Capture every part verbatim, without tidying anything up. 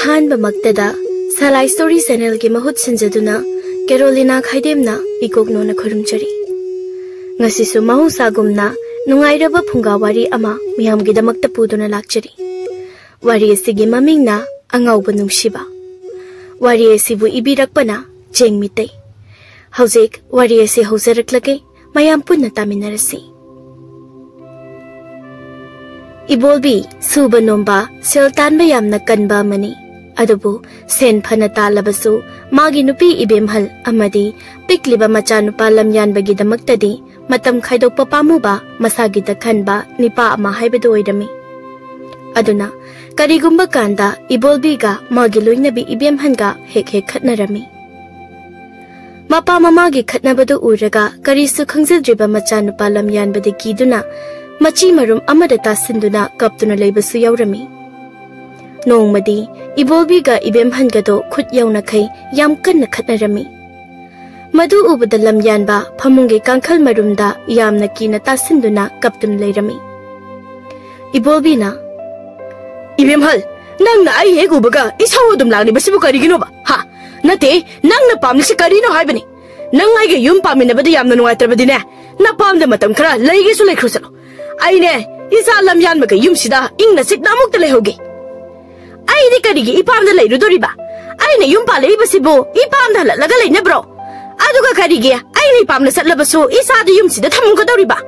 ꯑꯍꯥꯟꯕꯃꯛꯇꯗ ꯁꯂꯥꯏ story ꯆꯦꯅꯦꯜꯒꯤ ꯃꯍꯨꯠ ꯁꯤꯟꯖꯗꯨꯅ ꯀꯦꯔꯣꯂꯤꯅꯥ ꯈꯥꯏꯗꯦꯝꯅ ꯏꯀꯣꯛꯅꯣꯅ ꯈꯨꯔꯨꯝꯖꯔꯤ꯫ ꯉꯁꯤꯁꯨ ꯃꯍꯧꯁꯥꯒꯨꯝꯅ ꯅꯨꯡꯉꯥꯏꯔꯕ ꯐꯨꯡꯒꯥ ꯋꯥꯔꯤ ꯑꯃ ꯃꯤꯌꯥꯝꯒꯤꯗꯃꯛꯇ ꯄꯨꯗꯨꯅ ꯂꯥꯛꯆꯔꯤ꯫ ꯋꯥꯔꯤ ꯑꯁꯤꯒꯤ ꯃꯃꯤꯡꯅ ꯑꯉꯥꯎꯕ ꯅꯨꯡꯁꯤꯕ꯫ ꯋꯥꯔꯤ ꯑꯁꯤꯕꯨ ꯏꯕꯤꯔꯛꯄꯅ ꯆꯦꯡ ꯃꯤꯇꯩ꯫ ꯍꯧꯖꯤꯛ ꯋꯥꯔꯤ ꯑꯁꯤ ꯍꯧꯖꯔꯛꯂꯒꯦ, ꯃꯌꯥꯝ ꯄꯨꯟꯅ ꯇꯥꯃꯤꯟꯅꯔꯁꯤ꯫ ꯏꯕꯣꯜꯕꯤ ꯁꯨꯕ ꯅꯣꯝꯕ, ꯁꯦꯜ ꯇꯥꯟꯕ ꯌꯥꯝꯅ ꯀꯟꯕ ꯑꯃꯅꯤ꯫ ꯑꯗꯨꯕꯨ ꯁꯦꯟ ꯐꯅ ꯇꯥꯜꯂꯕꯁꯨ ꯃꯥꯒꯤ ꯅꯨꯄꯤ ꯏꯕꯦꯝꯍꯜ ꯑꯃꯗꯤ ꯄꯤꯛꯂꯤꯕ ꯃꯆꯥꯅꯨꯄꯥ ꯂꯝꯌꯥꯟꯕꯒꯤꯗꯃꯛꯇꯗꯤ ꯃꯇꯝ ꯈꯥꯏꯗꯣꯛꯄ ꯄꯥꯝꯃꯨꯕ, ꯃꯁꯥꯒꯤꯗ ꯈꯟꯕ ꯅꯤꯄꯥ ꯑꯃ ꯍꯥꯏꯕꯗꯨ ꯑꯣꯏꯔꯝꯃꯤ꯫ ꯑꯗꯨꯅ ꯀꯔꯤꯒꯨꯝꯕ ꯀꯥꯟꯗ ꯏꯕꯣꯜꯕꯤꯒ ꯃꯥꯒꯤ ꯂꯣꯏꯅꯕꯤ ꯏꯕꯦꯝꯍꯟꯒ ꯍꯦꯛ ꯍꯦꯛ ꯈꯠꯅꯔꯝꯃꯤ꯫ ꯃꯄꯥ ꯃꯃꯥꯒꯤ ꯈꯠꯅꯕꯗꯨ ꯎꯔꯒ ꯀꯔꯤꯁꯨ ꯈꯪꯖꯗ꯭ꯔꯤꯕ ꯃꯆꯥꯅꯨꯄꯥ ꯂꯝꯌꯥꯟꯕꯗꯤ ꯀꯤꯗꯨꯅ ꯃꯆꯤ ꯃꯔꯨꯝ ꯑꯃꯗ ꯇꯥꯁꯤꯟꯗꯨꯅ ꯀꯞꯇꯨꯅ ꯂꯩꯕꯁꯨ ꯌꯥꯎꯔꯝꯃꯤ꯫ ꯅꯣꯡꯃꯗꯤ ꯏꯕꯣꯜꯕꯤꯒ ꯏꯕꯦꯝꯍꯟꯒꯗꯣ ꯈꯨꯠ ꯌꯧꯅꯈꯩ ꯌꯥꯝ ꯀꯟꯅ ꯈꯠꯅꯔꯝꯃꯤ꯫ ꯃꯗꯨ ꯎꯕꯗ ꯂꯝꯌꯥꯟꯕ ꯐꯃꯨꯡꯒꯤ ꯀꯥꯡꯈꯜ ꯃꯔꯨꯝꯗ ꯌꯥꯝꯅ ꯀꯤꯅ ꯇꯥꯁꯤꯟꯗꯨꯅ ꯀꯞꯇꯨꯅ ꯂꯩꯔꯝꯃꯤ꯫ ꯏꯕꯣꯜꯕꯤꯅ, "ꯏꯕꯦꯝꯍꯜ, ꯅꯪꯅ ꯑꯩ ꯍꯦꯛ ꯎꯕꯒ ꯏꯁꯧ ꯑꯗꯨꯝ ꯂꯥꯡꯂꯤꯕꯁꯤꯕꯨ ꯀꯔꯤꯒꯤꯅꯣꯕ? ꯍꯥ? ꯅꯠꯇꯦ, ꯅꯪꯅ ꯄꯥꯝꯂꯤꯁꯤ ꯀꯔꯤꯅꯣ ꯍꯥꯏꯕꯅꯤ? ꯅꯪ ꯑꯩꯒ ꯌꯨꯝ ꯄꯥꯟꯃꯤꯟꯅꯕꯗ ꯌꯥꯝꯅ ꯅꯨꯡꯉꯥꯏꯇ꯭ꯔꯕꯗꯤꯅꯦ, ꯅꯄꯥꯝꯗ ꯃꯇꯝ ꯈꯔ ꯂꯩꯒꯦꯁꯨ ꯂꯩꯈ꯭ꯔꯣ ꯆꯠꯂꯣ꯫ ꯑꯩꯅꯦ, ꯏꯆꯥ ꯂꯝꯌꯥꯟꯕꯒ ꯌꯨꯝꯁꯤꯗ ꯏꯪꯅ ꯆꯤꯛꯅ ꯑꯃꯨꯛꯇ ꯂꯩꯍꯧꯒꯦ꯫ ꯑꯩꯗꯤ ꯀꯔꯤꯒꯤ ꯏꯄꯥꯝꯗ ꯂꯩꯔꯨꯗꯣꯔꯤꯕ? ꯑꯩꯅ ꯌꯨꯝ ꯄꯥꯜꯂꯛꯏꯕꯁꯤꯕꯨ ꯏꯄꯥꯝꯗ ꯍꯜꯂꯛꯂꯒ ꯂꯩꯅꯕ꯭ꯔꯣ? ꯑꯗꯨꯒ ꯀꯔꯤꯒꯤ ꯑꯩꯅ ꯏꯄꯥꯝꯗ ꯆꯠꯂꯕꯁꯨ ꯏꯆꯥꯗꯤ ꯌꯨꯝꯁꯤꯗ ꯊꯝꯃꯝꯒꯗꯧꯔꯤꯕ?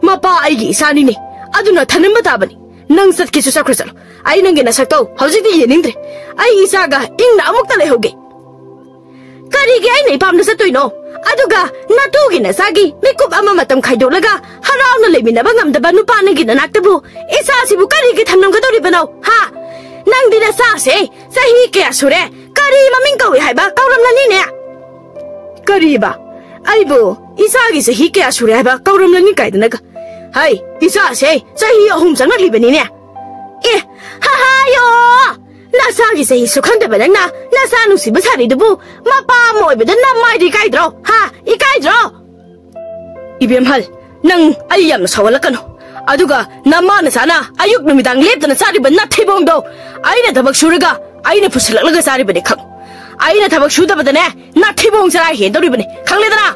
ꯃꯄꯥ ꯑꯩꯒꯤ ꯏꯆꯥꯅꯤꯅꯦ, ꯑꯗꯨꯅ ꯊꯅꯝꯕ ꯇꯥꯕꯅꯤ꯫ ꯅꯪ ꯆꯠꯀꯦꯁꯨ ꯆꯠꯈ꯭ꯔꯣ ꯆꯠꯂꯣ꯫ ꯑꯩ ꯅꯪꯒꯤ ꯅꯁꯛꯇꯧ ꯍꯧꯖꯤꯛꯇꯤ ꯌꯦꯡꯅꯤꯡꯗ꯭ꯔꯦ꯫ ꯑꯩ ꯏꯆꯥꯒ ꯏꯪꯅ ꯑꯃꯨꯛꯇ ꯂꯩꯍꯧꯒꯦ꯫ ꯀꯔꯤꯒꯤ ꯑꯩꯅ ꯏꯄꯥꯝꯗ ꯆꯠꯇꯣꯏꯅꯣ? ꯑꯗꯨꯒ ꯅꯇꯨꯒꯤ ꯅꯆꯥꯒꯤ ꯃꯤꯀꯨꯞ ꯑꯃ ꯃꯇꯝ ꯈꯥꯏꯗꯣꯛꯂꯒ ꯍꯔꯥꯎꯅ ꯂꯩꯃꯤꯟꯅꯕ ꯉꯝꯗꯕ ꯅꯨꯄꯥ ꯅꯪꯒꯤ ꯅꯅꯥꯛꯇꯕꯨ ꯏꯆꯥꯁꯤꯕꯨ ꯀꯔꯤꯒꯤ ꯊꯝꯂꯝꯒꯗꯧꯔꯤꯕꯅꯣ? ꯍꯥ? ꯅꯪꯗꯤ ꯅꯆꯥꯁꯦ ꯆꯍꯤ ꯀꯌꯥ ꯁꯨꯔꯦ? ꯀꯔꯤ ꯃꯃꯤꯡ ꯀꯧꯏ ꯍꯥꯏꯕ ꯀꯧꯔꯝꯂꯅꯤꯅꯦ? ꯀꯔꯤꯕ? ꯑꯩꯕꯨ ꯏꯆꯥꯒꯤ ꯆꯍꯤ ꯀꯌꯥ ꯁꯨꯔꯦ ꯍꯥꯏꯕ ꯀꯧꯔꯝꯂꯅꯤ ꯀꯥꯏꯗꯅꯒ? ꯍꯩ, ꯏꯆꯥꯁꯦ ꯆꯍꯤ ꯑꯍꯨꯝ ꯆꯪꯂꯛꯂꯤꯕꯅꯤꯅꯦ꯫ ꯑꯦ, ꯍꯥꯍꯥꯌꯣ! ꯅꯆꯥꯒꯤ ꯆꯍꯤꯁꯨ ꯈꯪꯗꯕ ꯅꯪꯅ ꯅꯆꯥ ꯅꯨꯡꯁꯤꯕ ꯁꯥꯔꯤꯗꯨꯕꯨ ꯃꯄꯥ ꯑꯃ ꯑꯣꯏꯕꯗ ꯅꯃꯥꯏꯗ ꯏꯀꯥꯏꯗ꯭ꯔꯣ? ꯍꯥ? ꯏꯀꯥꯏꯗ꯭ꯔꯣ? ꯏꯕꯦꯝꯍꯜ, ꯅꯪ ꯑꯩ ꯌꯥꯝꯅ ꯁꯥꯎꯍꯜꯂꯛꯀꯅꯨ꯫ ꯑꯗꯨꯒ ꯅꯃꯥ ꯅꯆꯥꯅ ꯑꯌꯨꯛ ꯅꯨꯃꯤꯗꯥꯡ ꯂꯦꯞꯇꯅ ꯆꯥꯔꯤꯕ ꯅꯥꯊꯤꯕꯣꯡꯗꯣ ꯑꯩꯅ ꯊꯕꯛ ꯁꯨꯔꯒ ꯑꯩꯅ ꯄꯨꯁꯤꯜꯂꯛꯂꯒ ꯆꯥꯔꯤꯕꯅꯤ ꯈꯪ꯫ ꯑꯩꯅ ꯊꯕꯛ ꯁꯨꯗꯕꯗꯅꯦ ꯅꯥꯊꯤꯕꯣꯡ ꯆꯔꯥ ꯍꯦꯟꯗꯧꯔꯤꯕꯅꯤ, ꯈꯪꯂꯦꯗꯅ?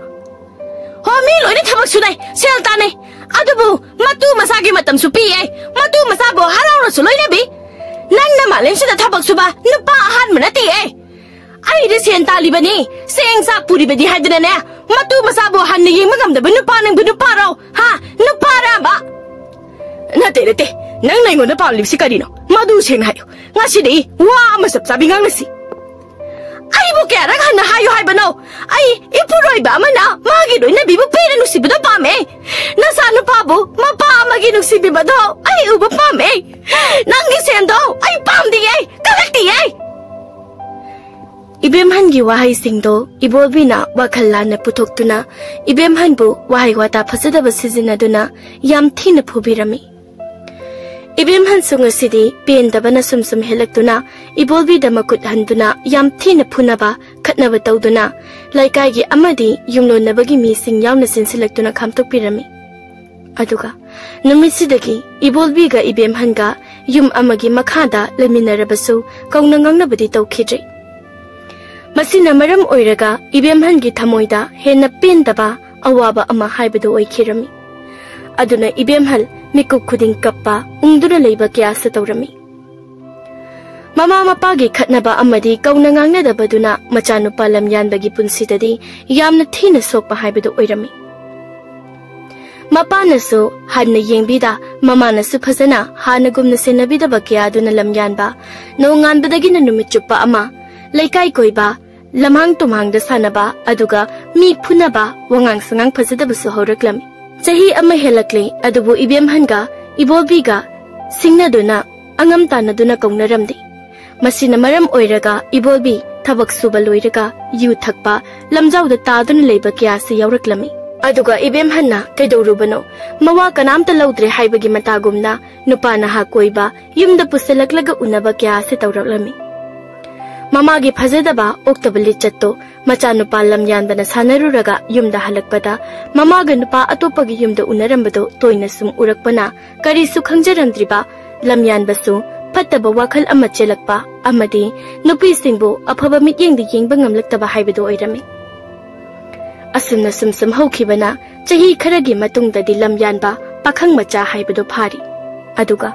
ꯍꯣ, ꯃꯤ ꯂꯣꯏꯅ ꯊꯕꯛ ꯁꯨꯅꯩ, ꯁꯦꯜ ꯇꯥꯟꯅꯩ, ꯑꯗꯨꯕꯨ ꯃꯇꯨ ꯃꯆꯥꯒꯤ ꯃꯇꯝꯁꯨ ꯄꯤꯌꯦ꯫ ꯃꯇꯨ ꯃꯆꯥꯕꯨ ꯍꯔꯥꯎꯅꯁꯨ ꯂꯣꯏꯅꯕꯤ꯫ ꯅꯪꯅ ꯃꯥꯂꯦꯝꯁꯤꯗ ꯊꯕꯛ ꯁꯨꯕ ꯅꯨꯄꯥ ꯑꯍꯥꯟꯕ ꯅꯠꯇꯦ꯫ ꯑꯩꯗꯤ ꯁꯦꯟ ꯇꯥꯜꯂꯤꯕꯅꯤ, ꯆꯦꯡ ꯆꯥꯛ ꯄꯨꯔꯤꯕꯅꯤ ꯍꯥꯏꯗꯅꯅꯦ, ꯃꯇꯨ ꯃꯆꯥꯕꯨ ꯍꯟꯅ ꯌꯦꯡꯕ ꯉꯝꯗꯕ ꯅꯨꯄꯥ ꯅꯪꯕꯨ ꯅꯨꯄꯥꯔꯣ? ꯍꯥ? ꯅꯨꯄꯥꯔꯕ? ꯅꯠꯇꯦ, ꯅꯠꯇꯦ, ꯅꯪꯅ ꯑꯩꯉꯣꯟꯗ ꯄꯥꯝꯂꯤꯕꯁꯤ ꯀꯔꯤꯅꯣ? ꯃꯗꯨ ꯁꯦꯡꯅ ꯍꯥꯏꯌꯨ꯫ ꯉꯁꯤꯗꯤ ꯋꯥ ꯑꯃ ꯆꯞ ꯆꯥꯕꯤ ꯉꯥꯡꯅꯁꯤ꯫ ꯑꯩꯕꯨ ꯀꯌꯥꯔꯛ ꯍꯟꯅ ꯍꯥꯏꯌꯨ ꯍꯥꯏꯕꯅꯣ? ꯑꯩ ꯏꯄꯨꯔꯣꯏꯕ ꯑꯃꯅ ꯃꯥꯒꯤ ꯂꯣꯏꯅꯕꯤꯕꯨ ꯄꯦꯟꯅ ꯅꯨꯡꯁꯤꯕꯗꯣ ꯄꯥꯝꯃꯦ꯫ ꯅꯆꯥ ꯅꯨꯄꯥꯕꯨ ꯃꯄꯥ ꯑꯃꯒꯤ ꯅꯨꯡꯁꯤꯕꯤꯕꯗꯣ ꯑꯩ ꯎꯕ ꯄꯥꯝꯃꯦ꯫ ꯅꯪꯒꯤ ꯁꯦꯟꯗꯣ ꯑꯩ ꯄꯥꯝꯗꯤꯌꯦ, ꯀꯜꯂꯛꯇꯤꯌꯦ꯫ ꯏꯕꯦꯝꯍꯟꯒꯤ ꯋꯥꯍꯩꯁꯤꯡꯗꯣ ꯏꯕꯣꯜꯕꯤꯅ ꯋꯥꯈꯜ ꯂꯥꯟꯅ ꯄꯨꯊꯣꯛꯇꯨꯅ ꯏꯕꯦꯝꯍꯟꯕꯨ ꯋꯥꯍꯩ ꯋꯥꯇꯥ ꯐꯖꯗꯕ ꯁꯤꯖꯤꯟꯅꯗꯨꯅ ꯌꯥꯝ ꯊꯤꯅ ꯐꯨꯕꯤꯔꯝꯃꯤ꯫ ꯏꯕꯦꯝꯍꯟꯁꯨ ꯉꯁꯤꯗꯤ ꯄꯦꯟꯗꯕꯅ ꯁꯨꯝ ꯁꯨꯝ ꯍꯦꯜꯂꯛꯇꯨꯅ ꯏꯕꯣꯜꯕꯤꯗ ꯃꯈꯨꯠ ꯍꯟꯗꯨꯅ ꯌꯥꯝ ꯊꯤꯅ ꯐꯨꯅꯕ, ꯈꯠꯅꯕ ꯇꯧꯗꯨꯅ ꯂꯩꯀꯥꯏꯒꯤ ꯑꯃꯗꯤ ꯌꯨꯝꯂꯣꯟꯅꯕꯒꯤ ꯃꯤꯁꯤꯡ ꯌꯥꯎꯅ ꯆꯦꯟꯁꯤꯜꯂꯛꯇꯨꯅ ꯈꯥꯝꯇꯣꯛꯄꯤꯔꯝꯃꯤ꯫ ꯑꯗꯨꯒ ꯅꯨꯃꯤꯠꯁꯤꯗꯒꯤ ꯏꯕꯣꯜꯕꯤꯒ ꯏꯕꯦꯝꯍꯟꯒ ꯌꯨꯝ ꯑꯃꯒꯤ ꯃꯈꯥꯗ ꯂꯩꯃꯤꯟꯅꯔꯕꯁꯨ ꯀꯧꯅ ꯉꯥꯡꯅꯕꯗꯤ ꯇꯧꯈꯤꯗ꯭ꯔꯦ꯫ ꯃꯁꯤꯅ ꯃꯔꯝ ꯑꯣꯏꯔꯒ ꯏꯕꯦꯝꯍꯜꯒꯤ ꯊꯃꯣꯏꯗ ꯍꯦꯟꯅ ꯄꯦꯟꯗꯕ ꯑꯋꯥꯕ ꯑꯃ ꯍꯥꯏꯕꯗꯨ ꯑꯣꯏꯈꯤꯔꯝꯃꯤ꯫ ꯑꯗꯨꯅ ꯏꯕꯦꯝꯍꯜ ꯃꯤꯀꯨꯞ ꯈꯨꯗꯤꯡ ꯀꯞꯄ, ꯎꯪꯗꯨꯅ ꯂꯩꯕ ꯀꯌꯥꯁꯨ ꯇꯧꯔꯝꯃꯤ꯫ ꯃꯃꯥ ꯃꯄꯥꯒꯤ ꯈꯠꯅꯕ ꯑꯃꯗꯤ ꯀꯧꯅ ꯉꯥꯡꯅꯗꯕꯗꯨꯅ ꯃꯆꯥꯅꯨꯄꯥ ꯂꯝꯌꯥꯟꯕꯒꯤ ꯄꯨꯟꯁꯤꯗꯗꯤ ꯌꯥꯝꯅ ꯊꯤꯅ ꯁꯣꯛꯄ ꯍꯥꯏꯕꯗꯨ ꯑꯣꯏꯔꯝꯃꯤ꯫ ꯃꯄꯥꯅꯁꯨ ꯍꯟꯅ ꯌꯦꯡꯕꯤꯗ, ꯃꯃꯥꯅꯁꯨ ꯐꯖꯅ ꯍꯥꯟꯅꯒꯨꯝꯅ ꯁꯦꯟꯅꯕꯤꯗꯕ ꯀꯌꯥꯗꯨꯅ ꯂꯝꯌꯥꯟꯕ, ꯅꯣꯡꯉꯥꯟꯕꯗꯒꯤꯅ ꯅꯨꯃꯤꯠ ꯆꯨꯞꯄ ꯑꯃ ꯂꯩꯀꯥꯏ ꯀꯣꯏꯕ, ꯂꯝꯍꯥꯡ ꯇꯨꯝꯍꯥꯡꯗ ꯁꯥꯟꯅꯕ, ꯑꯗꯨꯒ ꯃꯤ ꯐꯨꯅꯕ, ꯋꯥꯉꯥꯡ ꯁꯉꯥꯡ ꯐꯖꯗꯕꯁꯨ ꯍꯧꯔꯛꯂꯝꯃꯤ꯫ ꯆꯍꯤ ꯑꯃ ꯍꯦꯜꯂꯛꯂꯦ, ꯑꯗꯨꯕꯨ ꯏꯕꯦꯝꯍꯟꯒ ꯏꯕꯣꯜꯕꯤꯒ ꯁꯤꯡꯅꯗꯨꯅ ꯑꯉꯝ ꯇꯥꯟꯅꯗꯨꯅ ꯀꯧꯅꯔꯝꯗꯦ꯫ ꯃꯁꯤꯅ ꯃꯔꯝ ꯑꯣꯏꯔꯒ ꯏꯕꯣꯜꯕꯤ ꯊꯕꯛ ꯁꯨꯕ ꯂꯣꯏꯔꯒ ꯌꯨ ꯊꯛꯄ, ꯂꯝꯖꯥꯎꯗ ꯇꯥꯗꯨꯅ ꯂꯩꯕ ꯀꯌꯥꯁꯤ ꯌꯥꯎꯔꯛꯂꯝꯃꯤ꯫ ꯑꯗꯨꯒ ꯏꯕꯦꯝꯍꯟꯅ ꯀꯩꯗꯧꯔꯨꯕꯅꯣ, ꯃꯋꯥ ꯀꯅꯥꯝꯇ ꯂꯧꯗ꯭ꯔꯦ ꯍꯥꯏꯕꯒꯤ ꯃꯇꯥꯒꯨꯝꯅ ꯅꯨꯄꯥ ꯅꯍꯥ ꯀꯣꯏꯕ, ꯌꯨꯝꯗ ꯄꯨꯁꯤꯜꯂꯛꯂꯒ ꯎꯅꯕ ꯀꯌꯥꯁꯤ ꯇꯧꯔꯛꯂꯝꯃꯤ꯫ ꯃꯃꯥꯒꯤ ꯐꯖꯗꯕ ꯑꯣꯛꯇꯕ ꯂꯤꯆꯠꯇꯣ ꯃꯆꯥꯅꯨꯄꯥ ꯂꯝꯌꯥꯟꯕꯅ ꯁꯥꯟꯅꯔꯨꯔꯒ ꯌꯨꯝꯗ ꯍꯜꯂꯛꯄꯗ ꯃꯃꯥꯒ ꯅꯨꯄꯥ ꯑꯇꯣꯞꯄꯒꯤ ꯌꯨꯝꯗ ꯎꯅꯔꯝꯕꯗꯨ ꯇꯣꯏꯅ ꯁꯨꯝ ꯎꯔꯛꯄꯅ ꯀꯔꯤꯁꯨ ꯈꯪꯖꯔꯝꯗ꯭ꯔꯤꯕ ꯂꯝꯌꯥꯟꯕꯁꯨ ꯐꯠꯇꯕ ꯋꯥꯈꯜ ꯑꯃ ꯆꯦꯜꯂꯛꯄ ꯑꯃꯗꯤ ꯅꯨꯄꯤꯁꯤꯡꯕꯨ ꯑꯐꯕ ꯃꯤꯠꯌꯦꯡꯗ ꯌꯦꯡꯕ ꯉꯝꯂꯛꯇꯕ ꯍꯥꯏꯕꯗꯨ ꯑꯣꯏꯔꯝꯃꯤ꯫ ꯑꯁꯨꯝꯅ ꯁꯨꯝ ꯁꯨꯝ ꯍꯧꯈꯤꯕꯅ ꯆꯍꯤ ꯈꯔꯒꯤ ꯃꯇꯨꯡꯗꯗꯤ ꯂꯝꯌꯥꯟꯕ ꯄꯥꯈꯪ ꯃꯆꯥ ꯍꯥꯏꯕꯗꯨ ꯐꯥꯔꯤ꯫ ꯑꯗꯨꯒ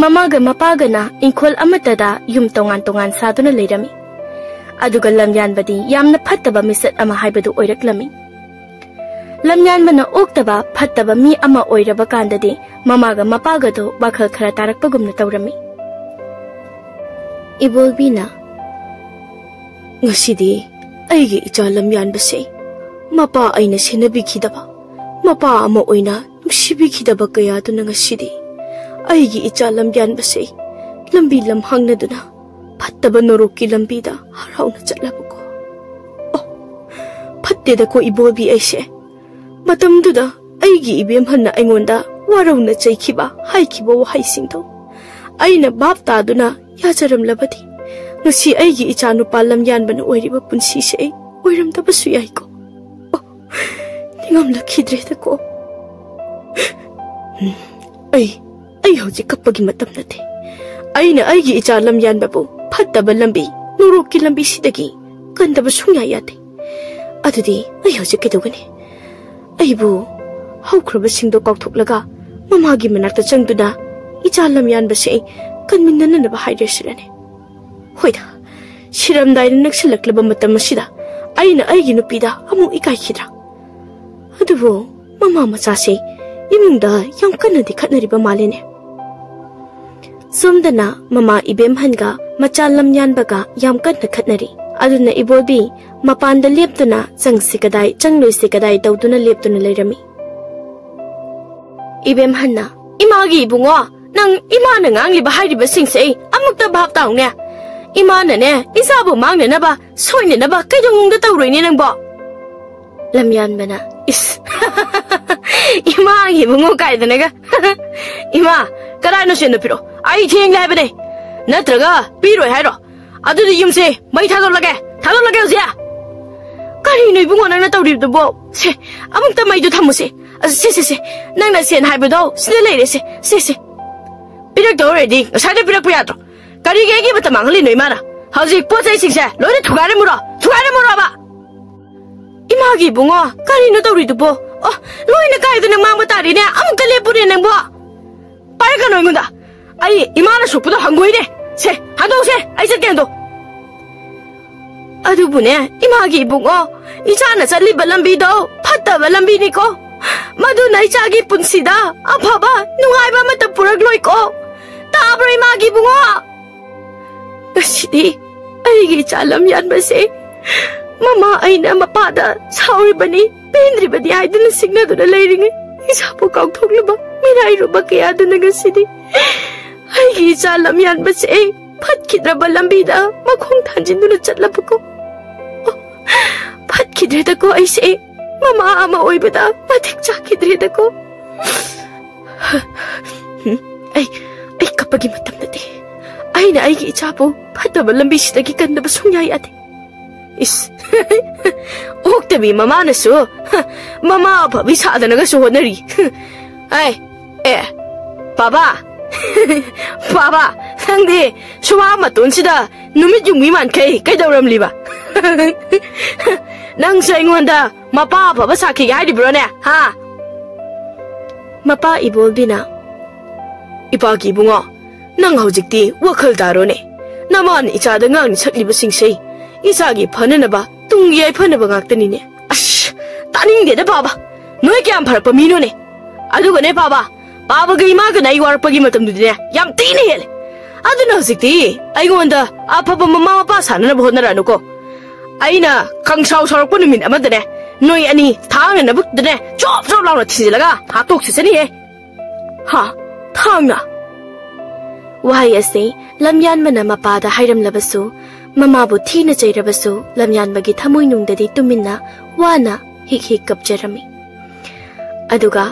ꯃꯃꯥꯒ ꯃꯄꯥꯒꯅ ꯏꯪꯈꯣꯜ ꯑꯃꯠꯇꯗ ꯌꯨꯝ ꯇꯣꯉꯥꯟ ꯇꯣꯉꯥꯟ ꯁꯥꯗꯨꯅ ꯂꯩꯔꯝꯃꯤ꯫ ꯑꯗꯨꯒ ꯂꯝꯌꯥꯟꯕꯗꯤ ꯌꯥꯝꯅ ꯐꯠꯇꯕ ꯃꯤꯁꯛ ꯑꯃ ꯍꯥꯏꯕꯗꯨ ꯑꯣꯏꯔꯛꯂꯝꯃꯤ꯫ ꯂꯝꯌꯥꯟꯕꯅ ꯑꯣꯛꯇꯕ ꯐꯠꯇꯕ ꯃꯤ ꯑꯃ ꯑꯣꯏꯔꯕ ꯀꯥꯟꯗꯗꯤ ꯃꯃꯥꯒ ꯃꯄꯥꯒꯗꯨ ꯋꯥꯈꯜ ꯈꯔ ꯇꯥꯔꯛꯄꯒꯨꯝꯅ ꯇꯧꯔꯝꯃꯤ꯫ ꯏꯕꯣꯜꯕꯤꯅ, "ꯉꯁꯤꯗꯤ ꯑꯩꯒꯤ ꯏꯆꯥ ꯂꯝꯌꯥꯟꯕꯁꯦ ꯃꯄꯥ ꯑꯩꯅ ꯁꯦꯟꯅꯕꯤꯈꯤꯗꯕ, ꯃꯄꯥ ꯑꯃ ꯑꯣꯏꯅ ꯅꯨꯡꯁꯤꯕꯤꯈꯤꯗꯕ ꯀꯌꯥꯗꯨꯅ ꯉꯁꯤꯗꯤ ꯑꯩꯒꯤ ꯏꯆꯥ ꯂꯝꯌꯥꯟꯕꯁꯦ ꯂꯝꯕꯤ ꯂꯝꯍꯥꯡꯅꯗꯨꯅ ꯐꯠꯇꯕ ꯅꯣꯔꯣꯛꯀꯤ ꯂꯝꯕꯤꯗ ꯍꯔꯥꯎꯅ ꯆꯠꯂꯕꯀꯣ꯫ ꯑꯣ, ꯐꯠꯇꯦꯗꯀꯣ ꯏꯕꯣꯕꯤ ꯑꯩꯁꯦ꯫ ꯃꯇꯝꯗꯨꯗ ꯑꯩꯒꯤ ꯏꯕꯦꯝꯍꯟꯅ ꯑꯩꯉꯣꯟꯗ ꯋꯥꯔꯧꯅ ꯆꯩꯈꯤꯕ, ꯍꯥꯏꯈꯤꯕ ꯋꯥꯍꯩꯁꯤꯡꯗꯣ ꯑꯩꯅ ꯚꯥꯞ ꯇꯥꯗꯨꯅ ꯌꯥꯖꯔꯝꯂꯕꯗꯤ ꯉꯁꯤ ꯑꯩꯒꯤ ꯏꯆꯥꯅꯨꯄꯥ ꯂꯝꯌꯥꯟꯕꯅ ꯑꯣꯏꯔꯤꯕ ꯄꯨꯟꯁꯤꯁꯦ ꯑꯩ ꯑꯣꯏꯔꯝꯗꯕꯁꯨ ꯌꯥꯏꯀꯣ꯫ ꯑꯣ, ꯅꯤꯡꯉꯝꯂꯛꯈꯤꯗ꯭ꯔꯦꯗꯀꯣ꯫ ꯎꯝ, ꯑꯩ, ꯑꯩ ꯍꯧꯖꯤꯛ ꯀꯞꯄꯒꯤ ꯃꯇꯝ ꯅꯠꯇꯦ꯫ ꯑꯩꯅ ꯑꯩꯒꯤ ꯏꯆꯥ ꯂꯝꯌꯥꯟꯕꯕꯨ ꯐꯠꯇꯕ ꯂꯝꯕꯤ, ꯅꯣꯔꯣꯛꯀꯤ ꯂꯝꯕꯤꯁꯤꯗꯒꯤ ꯀꯟꯗꯕ ꯁꯨꯡꯌꯥ ꯌꯥꯗꯦ꯫ ꯑꯗꯨꯗꯤ ꯑꯩ ꯍꯧꯖꯤꯛ ꯀꯩꯗꯧꯒꯅꯤ? ꯑꯩꯕꯨ ꯍꯧꯈ꯭ꯔꯕꯁꯤꯡꯗꯣ ꯀꯥꯎꯊꯣꯛꯂꯒ ꯃꯃꯥꯒꯤ ꯃꯅꯥꯛꯇ ꯆꯪꯗꯨꯅ ꯏꯆꯥ ꯂꯝꯌꯥꯟꯕꯁꯦ ꯑꯩ ꯀꯟꯃꯤꯟꯅꯅꯅꯕ ꯍꯥꯏꯔꯁꯤꯔꯅꯦ? ꯍꯣꯏꯗ, ꯁꯤꯔꯝꯗꯥꯏꯗ ꯅꯛꯁꯤꯜꯂꯛꯂꯕ ꯃꯇꯝ ꯑꯁꯤꯗ ꯑꯩꯅ ꯑꯩꯒꯤ ꯅꯨꯄꯤꯗ ꯑꯃꯨꯛ ꯏꯀꯥꯏꯈꯤꯗ꯭ꯔꯥ? ꯑꯗꯨꯕꯨ ꯃꯃꯥ ꯃꯆꯥꯁꯦ ꯏꯃꯨꯡꯗ ꯌꯥꯝ ꯀꯟꯅꯗꯤ ꯈꯠꯅꯔꯤꯕ ꯃꯥꯜꯂꯦꯅꯦ꯫ ꯁꯣꯝꯗꯅ ꯃꯃꯥ ꯏꯕꯦꯝꯍꯟꯒ ꯃꯆꯥ ꯂꯝꯌꯥꯟꯕꯒ ꯌꯥꯝ ꯀꯟꯅ ꯈꯠꯅꯔꯤ꯫ ꯑꯗꯨꯅ ꯏꯕꯣꯕꯤ ꯃꯄꯥꯟꯗ ꯂꯦꯞꯇꯨꯅ ꯆꯪꯁꯤ ꯀꯗꯥꯏ, ꯆꯪꯂꯣꯏꯁꯤ ꯀꯗꯥꯏ ꯇꯧꯗꯨꯅ ꯂꯦꯞꯇꯨꯅ ꯂꯩꯔꯝꯃꯤ꯫ ꯏꯕꯦꯝꯍꯟꯅ, "ꯏꯃꯥꯒꯤ ꯏꯕꯨꯡꯉꯣ, ꯅꯪ ꯏꯃꯥꯅ ꯉꯥꯡꯂꯤꯕ ꯍꯥꯏꯔꯤꯕꯁꯤꯡꯁꯦ ꯑꯩ ꯑꯃꯨꯛꯇ ꯚꯥꯞ ꯇꯥꯎꯅꯦ꯫ ꯏꯃꯥꯅꯅꯦ, ꯏꯆꯥꯕꯨ ꯃꯥꯡꯅꯅꯕ, ꯁꯣꯏꯅꯅꯕ ꯀꯩꯗꯧꯅꯨꯡꯗ ꯇꯧꯔꯣꯏꯅꯦ ꯅꯪꯕꯣ?" ꯂꯝꯌꯥꯟꯕꯅ, "ꯏꯁ, ꯏꯃꯥꯒꯤ ꯏꯕꯨꯡꯉꯣ ꯀꯥꯏꯗꯅꯒ꯫ ꯏꯃꯥ, ꯀꯗꯥꯏꯅꯣ ꯁꯦꯟꯗꯣ ꯄꯤꯔꯛꯑꯣ꯫ ꯑꯩ ꯊꯦꯡꯂꯦ ꯍꯥꯏꯕꯅꯦ꯫ ꯅꯠꯇ꯭ꯔꯒ ꯄꯤꯔꯣꯏ ꯍꯥꯏꯔꯣ? ꯑꯗꯨꯗꯤ ꯌꯨꯝꯁꯦ ꯃꯩ ꯊꯥꯗꯣꯛꯂꯒꯦ, ꯊꯥꯗꯣꯛꯂꯒꯦ ꯍꯧꯖꯤꯛ!" ꯀꯔꯤꯅꯣ ꯏꯕꯨꯡꯉꯣ ꯅꯪꯅ ꯇꯧꯔꯤꯕꯗꯨꯕꯣ? ꯁꯦ, ꯑꯃꯨꯛꯇ ꯃꯩꯗꯣ ꯊꯝꯃꯨꯁꯦ꯫ ꯑꯁ, ꯁꯦ, ꯁꯦ, ꯁꯦ, ꯅꯪꯅ ꯁꯦꯟ ꯍꯥꯏꯕꯗꯣ ꯁꯤꯗ ꯂꯩꯔꯦꯁꯦ꯫ ꯁꯦ, ꯁꯦ, ꯄꯤꯔꯛꯇꯧ ꯑꯣꯏꯔꯗꯤ ꯉꯁꯥꯏꯗ ꯄꯤꯔꯛꯄ ꯌꯥꯗ꯭ꯔꯣ? ꯀꯔꯤꯒꯤ ꯑꯩꯒꯤ ꯃꯇꯝ ꯃꯥꯡꯍꯜꯂꯤꯅꯣ ꯏꯃꯥꯅ? ꯍꯧꯖꯤꯛ ꯄꯣꯠ ꯆꯩꯁꯤꯡꯁꯦ ꯂꯣꯏꯅ ꯊꯨꯒꯥꯏꯔꯝꯃꯨꯔꯣ, ꯊꯨꯒꯥꯏꯔꯝꯃꯨꯔꯣꯕ꯫ ꯏꯃꯥꯒꯤ ꯏꯕꯨꯡꯉꯣ, ꯀꯔꯤꯅꯣ ꯇꯧꯔꯤꯗꯨꯕꯣ? ꯑꯣ, ꯂꯣꯏꯅ ꯀꯥꯏꯗꯅ ꯃꯥꯡꯕ ꯇꯥꯔꯦꯅꯦ꯫ ꯑꯃꯨꯛꯇ ꯂꯦꯞꯄꯨꯅꯦ ꯅꯪꯕꯣ꯫ ꯄꯥꯏꯔꯛꯀꯅꯨ ꯑꯩꯉꯣꯟꯗ꯫ ꯑꯩ ꯏꯃꯥꯅ ꯁꯣꯛꯄꯗꯣ ꯍꯪꯒꯣꯏꯅꯦ꯫ ꯁꯦ, ꯍꯟꯗꯣꯛꯁꯦ, ꯑꯩ ꯆꯠꯀꯦ ꯍꯟꯗꯣ꯫ ꯑꯗꯨꯕꯨꯅꯦ, ꯏꯃꯥꯒꯤ ꯏꯕꯨꯡꯉꯣ, ꯏꯆꯥꯅ ꯆꯠꯂꯤꯕ ꯂꯝꯕꯤꯗꯣ ꯐꯠꯇꯕ ꯂꯝꯕꯤꯅꯤꯀꯣ꯫ ꯃꯗꯨꯅ ꯏꯆꯥꯒꯤ ꯄꯨꯟꯁꯤꯗ ꯑꯐꯕ, ꯅꯨꯡꯉꯥꯏꯕ ꯑꯃꯠꯇ ꯄꯨꯔꯛꯂꯣꯏꯀꯣ꯫ ꯇꯥꯕ꯭ꯔꯣ, ꯏꯃꯥꯒꯤ ꯏꯕꯨꯡꯉꯣ? ꯉꯁꯤꯗꯤ ꯑꯩꯒꯤ ꯏꯆꯥ ꯂꯝꯌꯥꯟꯕꯁꯦ ꯃꯃꯥ ꯑꯩꯅ ꯃꯄꯥꯗ ꯁꯥꯎꯔꯤꯕꯅꯤ, ꯄꯦꯟꯗ꯭ꯔꯤꯕꯅꯤ ꯍꯥꯏꯗꯨꯅ ꯁꯤꯡꯅꯗꯨꯅ ꯂꯩꯔꯤꯉꯩ, ꯏꯆꯥꯕꯨ ꯀꯥꯎꯊꯣꯛꯂꯕ ꯃꯤꯔꯥꯏꯔꯨꯕ ꯀꯌꯥꯗꯨꯅ ꯉꯁꯤꯗꯤ ꯑꯩꯒꯤ ꯏꯆꯥ ꯂꯝꯌꯥꯟꯕꯁꯦ ꯐꯠꯈꯤꯗ꯭ꯔꯕ ꯂꯝꯕꯤꯗ ꯃꯈꯣꯡ ꯊꯥꯡꯖꯤꯟꯗꯨꯅ ꯆꯠꯂꯕꯀꯣ꯫ ꯑꯣ, ꯐꯠꯈꯤꯗ꯭ꯔꯦꯗꯀꯣ ꯑꯩꯁꯦ꯫ ꯃꯃꯥ ꯑꯃ ꯑꯣꯏꯕꯗ ꯃꯇꯤꯛ ꯆꯥꯈꯤꯗ꯭ꯔꯦꯗꯀꯣ꯫ ꯑꯩ, ꯑꯩ ꯀꯞꯄꯒꯤ ꯃꯇꯝ ꯅꯠꯇꯦ꯫ ꯑꯩꯅ ꯑꯩꯒꯤ ꯏꯆꯥꯕꯨ ꯐꯠꯇꯕ ꯂꯝꯕꯤꯁꯤꯗꯒꯤ ꯀꯟꯗꯕ ꯁꯨꯡꯌꯥ ꯌꯥꯗꯦ꯫ ꯏꯁ, ꯑꯣꯛꯇꯕꯤ ꯃꯃꯥꯅꯁꯨ, ꯃꯃꯥ ꯑꯐꯕꯤ ꯁꯥꯗꯅꯒꯁꯨ ꯍꯣꯠꯅꯔꯤ꯫ ꯑꯩ, ꯑꯦ, ꯄꯥꯕꯥ, ꯄꯥꯕꯥ, ꯅꯪꯗꯤ ꯁꯨꯃꯥꯡ ꯃꯇꯣꯟꯁꯤꯗ ꯅꯨꯃꯤꯠ ꯌꯨꯡꯕꯤ ꯃꯥꯟꯈꯩ ꯀꯩꯗꯧꯔꯝꯂꯤꯕ? ꯅꯪꯁꯨ ꯑꯩꯉꯣꯟꯗ ꯃꯄꯥ ꯑꯐꯕ ꯁꯥꯈꯤꯒꯦ ꯍꯥꯏꯔꯤꯕ꯭ꯔꯣꯅꯦ, ꯍꯥ? ꯃꯄꯥ ꯏꯕꯣꯜꯕꯤꯅ, ꯏꯄꯥꯒꯤ ꯏꯕꯨꯡꯉꯣ, ꯅꯪ ꯍꯧꯖꯤꯛꯇꯤ ꯋꯥꯈꯜ ꯇꯥꯔꯣꯅꯦ꯫ ꯅꯃꯥꯅ ꯏꯆꯥꯗ ꯉꯥꯡꯅ ꯁꯛꯂꯤꯕꯁꯤꯡꯁꯦ ꯏꯆꯥꯒꯤ ꯐꯅꯅꯕ, ꯇꯨꯡꯒꯤ ꯌꯥꯏꯐꯅꯕ ꯉꯥꯛꯇꯅꯤꯅꯦ꯫ ꯑꯁ, ꯇꯥꯅꯤꯡꯗꯦꯗ ꯄꯥꯕ꯫ ꯅꯣꯏ ꯀꯌꯥꯝ ꯐꯔꯛꯄ ꯃꯤꯅꯣꯅꯦ? ꯑꯗꯨꯒꯅꯦ ꯄꯥꯕ, ꯄꯥꯕꯒ ꯏꯃꯥꯒꯅ ꯑꯩ ꯋꯥꯔꯛꯄꯒꯤ ꯃꯇꯝꯗꯨꯗꯤꯅꯦ ꯌꯥꯝ ꯊꯤꯅ ꯍꯦꯜꯂꯦ꯫ ꯑꯗꯨꯅ ꯍꯧꯖꯤꯛꯇꯤ ꯑꯩꯉꯣꯟꯗ ꯑꯐꯕ ꯃꯃꯥ ꯃꯄꯥ ꯁꯥꯅꯅꯕ ꯍꯣꯠꯅꯔꯛꯑꯅꯨꯀꯣ꯫ ꯑꯩꯅ ꯈꯪꯁꯥꯎ ꯁꯥꯎꯔꯛꯄ ꯅꯨꯃꯤꯠ ꯑꯃꯗꯅꯦ, ꯅꯣꯏ ꯑꯅꯤ ꯊꯥꯡꯅ ꯅꯕꯨꯛꯇꯅꯦ ꯆꯣꯞ ꯆꯣꯞ ꯂꯥꯎꯅ ꯊꯤꯟꯖꯤꯜꯂꯒ ꯍꯥꯠꯇꯣꯛꯆꯁꯅꯤꯍꯦ꯫ ꯍꯥ? ꯊꯥꯡꯅ? ꯋꯥꯍꯩ ꯑꯁꯤ ꯂꯝꯌꯥꯟꯕꯅ ꯃꯄꯥꯗ ꯍꯥꯏꯔꯝꯂꯕꯁꯨ, ꯃꯃꯥꯕꯨ ꯊꯤꯅ ꯆꯩꯔꯕꯁꯨ, ꯂꯝꯌꯥꯟꯕꯒꯤ ꯊꯃꯣꯏꯅꯨꯡꯗꯗꯤ ꯇꯨꯃꯤꯟꯅ ꯋꯥꯅ ꯍꯤꯛ ꯍꯤꯛ ꯀꯞꯆꯔꯝꯃꯤ꯫ ꯑꯗꯨꯒ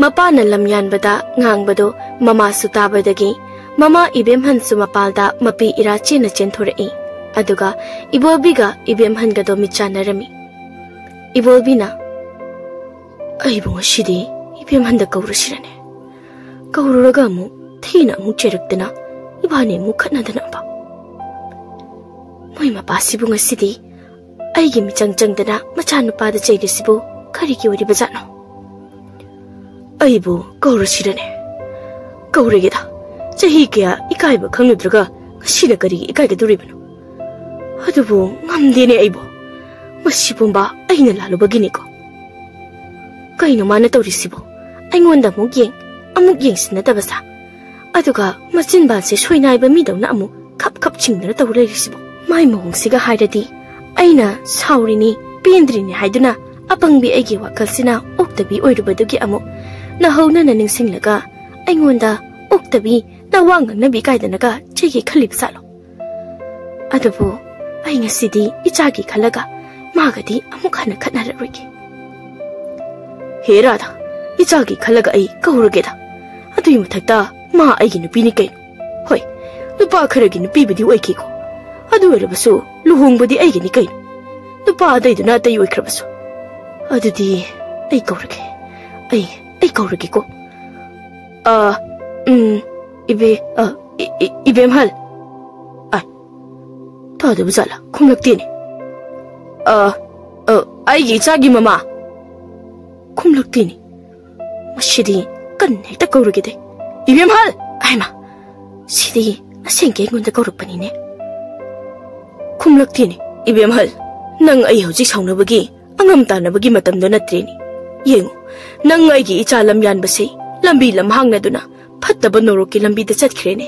ꯃꯄꯥꯅ ꯂꯝꯌꯥꯟꯕꯗ ꯉꯥꯡꯕꯗꯣ ꯃꯃꯥꯁꯨ ꯇꯥꯕꯗꯒꯤ, ꯃꯃꯥ ꯏꯕꯦꯝꯍꯟꯁꯨ ꯃꯄꯥꯜꯗ ꯃꯄꯤ ꯏꯔꯥ ꯆꯦꯟꯅ ꯆꯦꯟꯊꯣꯔꯛꯏ꯫ ꯑꯗꯨꯒ ꯏꯕꯣꯕꯤꯒ ꯏꯕꯦꯝꯍꯟꯒꯗꯣ ꯃꯤꯠ ꯆꯥꯟꯅꯔꯝꯃꯤ꯫ ꯏꯕꯣꯜꯕꯤꯅ, "ꯑꯩꯕꯨ ꯉꯁꯤꯗꯤ ꯏꯕꯦꯝꯍꯟꯗ ꯀꯧꯔꯁꯤꯔꯅꯦ? ꯀꯧꯔꯨꯔꯒ ꯑꯃꯨꯛ ꯊꯦꯡꯅ ꯑꯃꯨꯛ ꯆꯦꯔꯛꯇꯅ ꯏꯕꯥꯅꯤ ꯑꯃꯨꯛ ꯈꯠꯅꯗꯅꯕ꯫ ꯃꯣꯏ ꯃꯄꯥꯁꯤꯕꯨ ꯉꯁꯤꯗꯤ ꯑꯩꯒꯤ ꯃꯤꯆꯪ ꯆꯪꯗꯅ ꯃꯆꯥꯅꯨꯄꯥꯗ ꯆꯩꯔꯤꯁꯤꯕꯨ ꯀꯔꯤꯒꯤ ꯑꯣꯏꯔꯤꯕꯖꯥꯠꯅꯣ?" "ꯑꯩꯕꯨ ꯀꯧꯔꯁꯤꯔꯅꯦ? ꯀꯧꯔꯒꯦꯗ꯫ ꯆꯍꯤ ꯀꯌꯥ ꯏꯀꯥꯏꯕ ꯈꯪꯂꯨꯗ꯭ꯔꯒ ꯉꯁꯤꯅ ꯀꯔꯤꯒꯤ ꯏꯀꯥꯏꯒꯗꯧꯔꯤꯕꯅꯣ? ꯑꯗꯨꯕꯨ ꯉꯝꯗꯦꯅꯦ ꯑꯩꯕꯨ꯫ ꯃꯁꯤ ꯄꯨꯝꯕ ꯑꯩꯅ ꯂꯥꯜꯂꯨꯕꯒꯤꯅꯤꯀꯣ꯫ ꯀꯩꯅꯣ ꯃꯥꯅ ꯇꯧꯔꯤꯁꯤꯕꯣ? ꯑꯩꯉꯣꯟꯗ ꯑꯃꯨꯛ ꯌꯦꯡ, ꯑꯃꯨꯛ ꯌꯦꯡꯁꯤꯟꯅꯗꯕ ꯁꯥ꯫ ꯑꯗꯨꯒ ꯃꯆꯤꯟꯕꯥꯜꯁꯦ ꯁꯣꯏꯅꯥꯏꯕ ꯃꯤꯗꯧꯅ ꯑꯃꯨꯛ ꯈꯞ ꯈꯞ ꯆꯤꯡꯗꯨꯅ ꯇꯧ ꯂꯩꯔꯤꯁꯤꯕꯣ? ꯃꯥꯏ ꯃꯑꯣꯡꯁꯤꯒ ꯍꯥꯏꯔꯗꯤ ꯑꯩꯅ ꯁꯥꯎꯔꯤꯅꯤ, ꯄꯦꯟꯗ꯭ꯔꯤꯅꯤ ꯍꯥꯏꯗꯨꯅ ꯑꯄꯪꯕꯤ ꯑꯩꯒꯤ ꯋꯥꯈꯜꯁꯤꯅ ꯑꯣꯛꯇꯕꯤ ꯑꯣꯏꯔꯨꯕꯗꯨꯒꯤ ꯑꯃꯨꯛ ꯅꯧꯍꯧꯅꯅ ꯅꯤꯡꯁꯤꯡꯂꯒ ꯑꯩꯉꯣꯟꯗ ꯑꯣꯛꯇꯕꯤ, ꯅꯋꯥ ꯉꯥꯡꯅꯕꯤ ꯀꯥꯏꯗꯅꯒ ꯆꯩꯒꯦ ꯈꯜꯂꯤꯕ ꯖꯥꯠꯂꯣ? ꯑꯗꯨꯕꯨ ꯑꯩ ꯉꯁꯤꯗꯤ ꯏꯆꯥꯒꯤ ꯈꯜꯂꯒ ꯃꯥꯒꯗꯤ ꯑꯃꯨꯛ ꯍꯟꯅ ꯈꯠꯅꯔꯔꯣꯏꯒꯦ꯫ ꯍꯦ ꯔꯥꯙꯥ, ꯏꯆꯥꯒꯤ ꯈꯜꯂꯒ ꯑꯩ ꯀꯧꯔꯒꯦꯗ꯫ ꯑꯗꯨꯒꯤ ꯃꯊꯛꯇ ꯃꯥ ꯑꯩꯒꯤ ꯅꯨꯄꯤꯅꯤ ꯀꯩꯅꯣ꯫ ꯍꯣꯏ, ꯅꯨꯄꯥ ꯈꯔꯒꯤ ꯅꯨꯄꯤꯕꯨꯗꯤ ꯑꯣꯏꯈꯤꯀꯣ꯫ ꯑꯗꯨ ꯑꯣꯏꯔꯕꯁꯨ ꯂꯨꯍꯣꯡꯕꯗꯤ ꯑꯩꯒꯤꯅꯤ ꯀꯩꯅꯣ꯫ ꯅꯨꯄꯥ ꯑꯇꯩꯗꯨꯅ ꯑꯇꯩ ꯑꯣꯏꯈ꯭ꯔꯕꯁꯨ꯫ ꯑꯗꯨꯗꯤ ꯑꯩ ꯀꯧꯔꯒꯦ꯫ ꯑꯩ, ꯑꯩ ꯀꯧꯔꯒꯦꯀꯣ꯫ ꯑ, ꯎꯝ, ꯏꯕꯦ-, ꯑ, ꯏ-, ꯏ-, ꯏꯕꯦꯝꯍꯜ꯫ ꯑ, ꯇꯥꯗꯕ ꯖꯥꯠꯂꯥ? ꯈꯨꯝꯂꯛꯇꯦꯅꯦ꯫ ꯑ, ꯑ, ꯑꯩꯒꯤ ꯏꯆꯥꯒꯤ ꯃꯃꯥ꯫ ꯈꯨꯝꯂꯛꯇꯦꯅꯦ꯫ ꯃꯁꯤꯗꯤ ꯀꯟꯅ ꯍꯦꯛꯇ ꯀꯧꯔꯒꯦꯗꯦ꯫ ꯏꯕꯦꯝꯍꯜ! ꯍꯥꯏꯃ, ꯁꯤꯗꯤ ꯑꯁꯦꯡꯀꯤ ꯑꯩꯉꯣꯟꯗ ꯀꯧꯔꯛꯄꯅꯤꯅꯦ꯫ ꯈꯨꯝꯂꯛꯇꯦꯅꯦ꯫ ꯏꯕꯦꯝꯍꯜ, ꯅꯪ ꯑꯩ ꯍꯧꯖꯤꯛ ꯁꯥꯎꯅꯕꯒꯤ, ꯑꯉꯝ ꯇꯥꯟꯅꯕꯒꯤ ꯃꯇꯝꯗꯣ ꯅꯠꯇ꯭ꯔꯦꯅꯦ꯫ ꯌꯦꯡꯉꯨ, ꯅꯪ ꯑꯩꯒꯤ ꯏꯆꯥ ꯂꯝ ꯌꯥꯟꯕꯁꯦ ꯂꯝꯕꯤ ꯂꯝꯍꯥꯡꯅꯗꯨꯅ ꯐꯠꯇꯕ ꯅꯣꯔꯣꯛꯀꯤ ꯂꯝꯕꯤꯗ ꯆꯠꯈ꯭ꯔꯦꯅꯦ꯫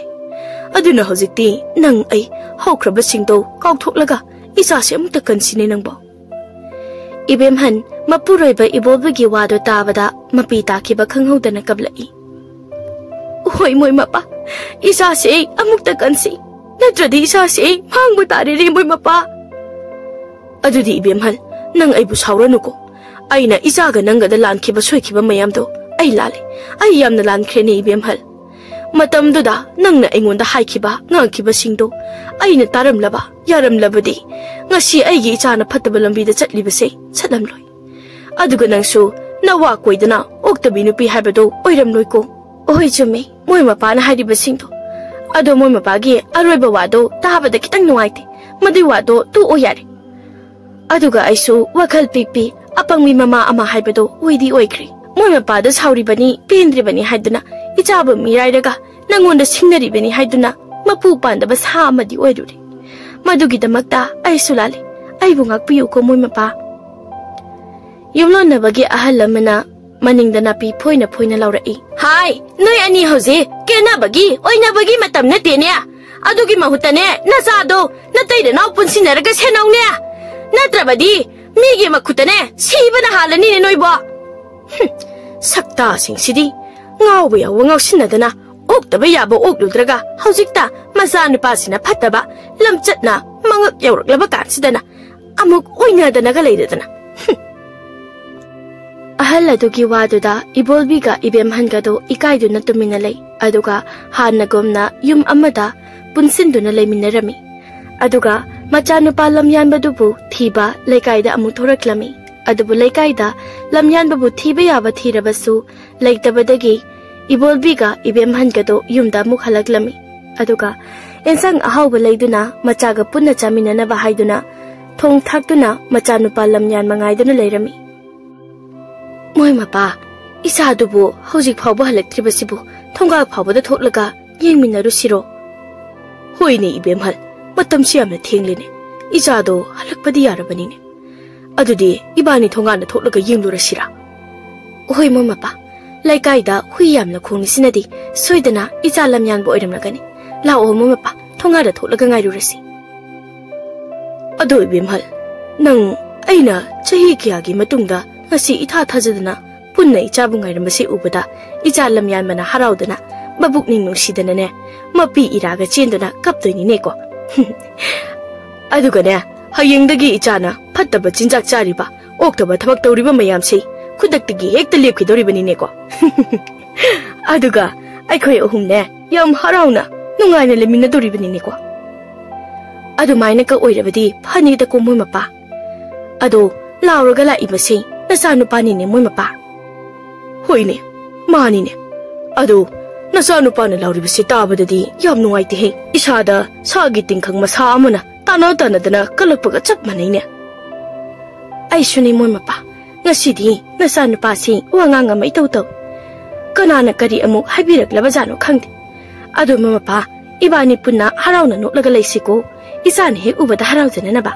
ꯑꯗꯨꯅ ꯍꯧꯖꯤꯛꯇꯤ ꯅꯪ ꯑꯩ ꯍꯧꯈ꯭ꯔꯕꯁꯤꯡꯗꯣ ꯀꯥꯎꯊꯣꯛꯂꯒ ꯏꯆꯥꯁꯦ ꯑꯃꯨꯛꯇ ꯀꯟꯁꯤꯅꯦ ꯅꯪꯕꯣ꯫ ꯏꯕꯦꯝꯍꯟ, ꯃꯄꯨꯔꯣꯏꯕ ꯏꯕꯣꯕꯤꯒꯤ ꯋꯥꯗꯣ ꯇꯥꯕꯗ ꯃꯄꯤ ꯇꯥꯈꯤꯕ ꯈꯪꯍꯧꯗꯅ ꯀꯞꯂꯛꯏ꯫ ꯍꯣꯏ, ꯃꯣꯏ ꯃꯄꯥ, ꯏꯆꯥꯁꯦ ꯑꯩ ꯑꯃꯨꯛꯇ ꯀꯟꯁꯤ, ꯅꯠꯇ꯭ꯔꯗꯤ ꯏꯆꯥꯁꯦ ꯑꯩ ꯃꯥꯡꯕ ꯇꯥꯔꯦꯅꯦ, ꯃꯣꯏ ꯃꯄꯥ꯫ ꯑꯗꯨꯗꯤ ꯏꯕꯦꯝꯍꯜ, ꯅꯪ ꯑꯩꯕꯨ ꯁꯥꯎꯔꯅꯨꯀꯣ꯫ ꯑꯩꯅ ꯏꯆꯥꯒ ꯅꯪꯒꯗ ꯂꯥꯟꯈꯤꯕ ꯁꯣꯏꯈꯤꯕ ꯃꯌꯥꯝꯗꯣ ꯑꯩ ꯂꯥꯜꯂꯦ꯫ ꯑꯩ ꯌꯥꯝꯅ ꯂꯥꯟꯈ꯭ꯔꯦꯅꯦ ꯏꯕꯦꯝꯍꯜ꯫ ꯃꯇꯝꯗꯨꯗ ꯅꯪꯅ ꯑꯩꯉꯣꯟꯗ ꯍꯥꯏꯈꯤꯕ, ꯉꯥꯡꯈꯤꯕꯁꯤꯡꯗꯣ ꯑꯩꯅ ꯇꯥꯔꯝꯂꯕ, ꯌꯥꯔꯝꯂꯕꯗꯤ ꯉꯁꯤ ꯑꯩꯒꯤ ꯏꯆꯥꯅ ꯐꯠꯇꯕ ꯂꯝꯕꯤꯗ ꯆꯠꯂꯤꯕꯁꯦ ꯆꯠꯂꯝꯂꯣꯏ꯫ ꯑꯗꯨꯒ ꯅꯪꯁꯨ ꯅꯋꯥ ꯀꯣꯏꯗꯅ ꯑꯣꯛꯇꯕꯤ ꯅꯨꯄꯤ ꯍꯥꯏꯕꯗꯣ ꯑꯣꯏꯔꯝꯂꯣꯏꯀꯣ꯫ ꯑꯣꯍꯣꯏ, ꯆꯨꯝꯃꯤ, ꯃꯣꯏ ꯃꯄꯥꯅ ꯍꯥꯏꯔꯤꯕꯁꯤꯡꯗꯣ꯫ ꯑꯗꯣ ꯃꯣꯏ ꯃꯄꯥꯒꯤ ꯑꯔꯣꯏꯕ ꯋꯥꯗꯣ ꯇꯥꯕꯗ ꯈꯤꯇꯪ ꯅꯨꯡꯉꯥꯏꯇꯦ꯫ ꯃꯗꯨꯏ ꯋꯥꯗꯣ ꯇꯣꯛꯑꯣ ꯌꯥꯔꯦ꯫ ꯑꯗꯨꯒ ꯑꯩꯁꯨ ꯋꯥꯈꯜ ꯄꯤꯛꯄꯤ, ꯑꯄꯪꯕꯤ ꯃꯃꯥ ꯑꯃ ꯍꯥꯏꯕꯗꯣ ꯑꯣꯏꯗꯤ ꯑꯣꯏꯈ꯭ꯔꯦ꯫ ꯃꯣꯏ ꯃꯄꯥꯗ ꯁꯥꯎꯔꯤꯕꯅꯤ, ꯄꯦꯟꯗ꯭ꯔꯤꯕꯅꯤ ꯍꯥꯏꯗꯨꯅ ꯏꯆꯥꯕꯨ ꯃꯤꯔꯥꯏꯔꯒ ꯅꯪꯉꯣꯟꯗ ꯁꯤꯡꯅꯔꯤꯕꯅꯤ ꯍꯥꯏꯗꯨꯅ ꯃꯄꯨ ꯄꯥꯟꯗꯕ ꯁꯥ ꯑꯃꯗꯤ ꯑꯣꯏꯔꯨꯔꯦ꯫ ꯃꯗꯨꯒꯤꯗꯃꯛꯇ ꯑꯩꯁꯨ ꯂꯥꯜꯂꯤ꯫ ꯑꯩꯕꯨ ꯉꯥꯛꯄꯤꯌꯨꯀꯣ, ꯃꯣꯏ ꯃꯄꯥ꯫ ꯌꯨꯝꯂꯣꯟꯅꯕꯒꯤ ꯑꯍꯜ ꯑꯃꯅ ꯃꯅꯤꯡꯗ ꯅꯥꯄꯤ ꯐꯣꯏꯅ ꯐꯣꯏꯅ ꯂꯥꯎꯔꯛꯏ꯫ ꯍꯥꯏ, ꯅꯣꯏ ꯑꯅꯤ ꯍꯧꯖꯤꯛ ꯀꯦꯅꯕꯒꯤ, ꯑꯣꯏꯅꯕꯒꯤ ꯃꯇꯝ ꯅꯠꯇꯦꯅꯦ꯫ ꯑꯗꯨꯒꯤ ꯃꯍꯨꯠꯇꯅꯦ, ꯅꯆꯥꯗꯣ ꯅꯇꯩꯗ ꯅꯥꯎ ꯄꯨꯟꯁꯤꯟꯅꯔꯒ ꯁꯦꯟꯅꯧꯅꯦ꯫ ꯅꯠꯇ꯭ꯔꯕꯗꯤ ꯃꯤꯒꯤ ꯃꯈꯨꯠꯇꯅꯦ ꯁꯤꯕꯅ ꯍꯥꯜꯂꯅꯤꯅꯦ ꯅꯣꯏꯕꯣ꯫ ꯍꯨꯝ, ꯁꯛꯇꯥꯁꯤꯡꯁꯤꯗꯤ ꯉꯥꯎꯕ ꯌꯥꯎꯕ ꯉꯥꯎꯁꯤꯟꯅꯗꯅ ꯑꯣꯛꯇꯕ ꯌꯥꯕ ꯑꯣꯛꯂꯨꯗ꯭ꯔꯒ ꯍꯧꯖꯤꯛꯇ ꯃꯆꯥꯅꯨꯄꯥꯁꯤꯅ ꯐꯠꯇꯕ ꯂꯝꯆꯠꯅ ꯃꯉꯛ ꯌꯧꯔꯛꯂꯕ ꯀꯥꯟꯁꯤꯗꯅ ꯑꯃꯨꯛ ꯑꯣꯏꯅꯗꯅꯒ ꯂꯩꯔꯗꯅ꯫ ꯍꯨꯝ꯫ ꯑꯍꯜ ꯑꯗꯨꯒꯤ ꯋꯥꯗꯨꯗ ꯏꯕꯣꯜꯕꯤꯒ ꯏꯕꯦꯝꯍꯟꯒꯗꯣ ꯏꯀꯥꯏꯗꯨꯅ ꯇꯨꯃꯤꯟꯅ ꯂꯩ꯫ ꯑꯗꯨꯒ ꯍꯥꯟꯅꯒꯨꯝꯅ ꯌꯨꯝ ꯑꯃꯗ ꯄꯨꯟꯁꯤꯟꯗꯨꯅ ꯂꯩꯃꯤꯟꯅꯔꯝꯃꯤ꯫ ꯑꯗꯨꯒ ꯃꯆꯥꯅꯨꯄꯥ ꯂꯝꯌꯥꯟꯕꯗꯨꯕꯨ ꯊꯤꯕ ꯂꯩꯀꯥꯏꯗ ꯑꯃꯨꯛ ꯊꯣꯔꯛꯂꯝꯃꯤ꯫ ꯑꯗꯨꯕꯨ ꯂꯩꯀꯥꯏꯗ ꯂꯝꯌꯥꯟꯕꯕꯨ ꯊꯤꯕ ꯌꯥꯕ ꯊꯤꯔꯕꯁꯨ ꯂꯩꯇꯕꯗꯒꯤ ꯏꯕꯣꯜꯕꯤꯒ ꯏꯕꯦꯝꯍꯟꯒꯗꯣ ꯌꯨꯝꯗ ꯑꯃꯨꯛ ꯍꯜꯂꯛꯂꯝꯃꯤ꯫ ꯑꯗꯨꯒ ꯑꯦꯟꯁꯥꯡ ꯑꯍꯥꯎꯕ ꯂꯩꯗꯨꯅ ꯃꯆꯥꯒ ꯄꯨꯟꯅ ꯆꯥꯃꯤꯟꯅꯅꯕ ꯍꯥꯏꯗꯨꯅ ꯊꯣꯡ ꯊꯥꯛꯇꯨꯅ ꯃꯆꯥꯅꯨꯄꯥ ꯂꯝꯌꯥꯟꯕ ꯉꯥꯏꯗꯨꯅ ꯂꯩꯔꯝꯃꯤ꯫ ꯃꯣꯏ ꯃꯄꯥ, ꯏꯆꯥꯗꯨꯕꯨ ꯍꯧꯖꯤꯛ ꯐꯥꯎꯕ ꯍꯜꯂꯛꯇ꯭ꯔꯤꯕꯁꯤꯕꯨ ꯊꯣꯡꯒꯥꯜ ꯐꯥꯎꯕꯗ ꯊꯣꯛꯂꯒ ꯌꯦꯡꯃꯤꯟꯅꯔꯨꯁꯤꯔꯣ? ꯍꯣꯏꯅꯦ ꯏꯕꯦꯝꯍꯜ, ꯃꯇꯝꯁꯤ ꯌꯥꯝꯅ ꯊꯦꯡꯂꯦꯅꯦ꯫ ꯏꯆꯥꯗꯣ ꯍꯜꯂꯛꯄꯗꯤ ꯌꯥꯔꯕꯅꯤꯅꯦ꯫ ꯑꯗꯨꯗꯤ ꯏꯕꯥꯅꯤ ꯊꯣꯡꯒꯥꯟꯗ ꯊꯣꯛꯂꯒ ꯌꯦꯡꯂꯨꯔꯁꯤꯔꯥ? ꯍꯣꯏ ꯃꯣꯏ ꯃꯄꯥ, ꯂꯩꯀꯥꯏꯗ ꯍꯨꯏ ꯌꯥꯝꯅ ꯈꯣꯡꯂꯤꯁꯤꯅꯗꯤ ꯁꯣꯏꯗꯅ ꯏꯆꯥ ꯂꯝꯌꯥꯟꯕ ꯑꯣꯏꯔꯝꯂꯒꯅꯤ꯫ ꯂꯥꯛꯑꯣ ꯃꯣꯏ ꯃꯄꯥ, ꯊꯣꯡꯒꯥꯟꯗ ꯊꯣꯛꯂꯒ ꯉꯥꯏꯔꯨꯔꯁꯤ꯫ ꯑꯗꯣ ꯏꯕꯦꯝꯍꯜ, ꯅꯪ ꯑꯩꯅ ꯆꯍꯤ ꯀꯌꯥꯒꯤ ꯃꯇꯨꯡꯗ ꯉꯁꯤ ꯏꯊꯥ ꯊꯥꯖꯗꯅ ꯄꯨꯟꯅ ꯏꯆꯥꯕꯨ ꯉꯥꯏꯔꯝꯕꯁꯤ ꯎꯕꯗ ꯏꯆꯥ ꯂꯝꯌꯥꯟꯕꯅ ꯍꯔꯥꯎꯗꯅ ꯃꯕꯨꯛꯅꯤꯡ ꯅꯨꯡꯁꯤꯗꯅꯅꯦ ꯃꯄꯤ ꯏꯔꯥꯒ ꯆꯦꯟꯗꯨꯅ ꯀꯞꯇꯣꯏꯅꯤꯅꯦꯀꯣ꯫ ꯑꯗꯨꯒꯅꯦ, ꯍꯌꯦꯡꯗꯒꯤ ꯏꯆꯥꯅ ꯐꯠꯇꯕ ꯆꯤꯟꯖꯥꯛ ꯆꯥꯔꯤꯕ, ꯑꯣꯛꯇꯕ ꯊꯕꯛ ꯇꯧꯔꯤꯕ ꯃꯌꯥꯝꯁꯤ ꯈꯨꯗꯛꯇꯒꯤ ꯍꯦꯛꯇ ꯂꯦꯞꯈꯤꯗꯧꯔꯤꯕꯅꯤꯅꯦꯀꯣ꯫ ꯑꯗꯨꯒ ꯑꯩꯈꯣꯏ ꯑꯍꯨꯝꯅꯦ ꯌꯥꯝ ꯍꯔꯥꯎꯅ ꯅꯨꯡꯉꯥꯏꯅ ꯂꯩꯃꯤꯟꯅꯗꯣꯔꯤꯕꯅꯤꯅꯦꯀꯣ꯫ ꯑꯗꯨꯃꯥꯏꯅ ꯀ ꯑꯣꯏꯔꯕꯗꯤ ꯐꯅꯤꯗꯀꯣ ꯃꯣꯏ ꯃꯄꯥ꯫ ꯑꯗꯣ ꯂꯥꯎꯔꯒ ꯂꯥꯛꯏꯕꯁꯤ ꯅꯆꯥꯅꯨꯄꯥꯅꯤꯅꯦ ꯃꯣꯏ ꯃꯄꯥ꯫ ꯍꯣꯏꯅꯦ, ꯃꯥꯅꯤꯅꯦ꯫ ꯑꯗꯣ ꯅꯆꯥꯅꯨꯄꯥꯅ ꯂꯥꯎꯔꯤꯕꯁꯤ ꯇꯥꯕꯗꯗꯤ ꯌꯥꯝ ꯅꯨꯡꯉꯥꯏꯇꯦꯍꯦ꯫ ꯏꯁꯥꯗ ꯁꯥꯒꯤ ꯇꯤꯡꯈꯪ ꯃꯁꯥ ꯑꯃꯅ ꯇꯥꯟꯅ ꯇꯥꯟꯅꯗꯅ ꯀꯜꯂꯛꯄꯒ ꯆꯞ ꯃꯥꯟꯅꯩꯅꯦ꯫ ꯑꯩꯁꯨꯅꯤ ꯃꯣꯏ ꯃꯄꯥ, ꯉꯁꯤꯗꯤ ꯅꯆꯥꯅꯨꯄꯥꯁꯤ ꯋꯥꯉꯥꯡ ꯑꯃ ꯏꯇꯧ ꯇꯧ꯫ ꯀꯅꯥꯅ ꯀꯔꯤ ꯑꯃꯨꯛ ꯍꯥꯏꯕꯤꯔꯛꯂꯕꯖꯥꯠꯅꯣ ꯈꯪꯗꯦ꯫ ꯑꯗꯣ ꯃꯣꯏ ꯃꯄꯥ, ꯏꯕꯥꯅꯤ ꯄꯨꯟꯅ ꯍꯔꯥꯎꯅ ꯅꯣꯛꯂꯒ ꯂꯩꯁꯤꯀꯣ, ꯏꯆꯥꯅ ꯍꯦꯛ ꯎꯕꯗ ꯍꯔꯥꯎꯖꯅꯅꯕ꯫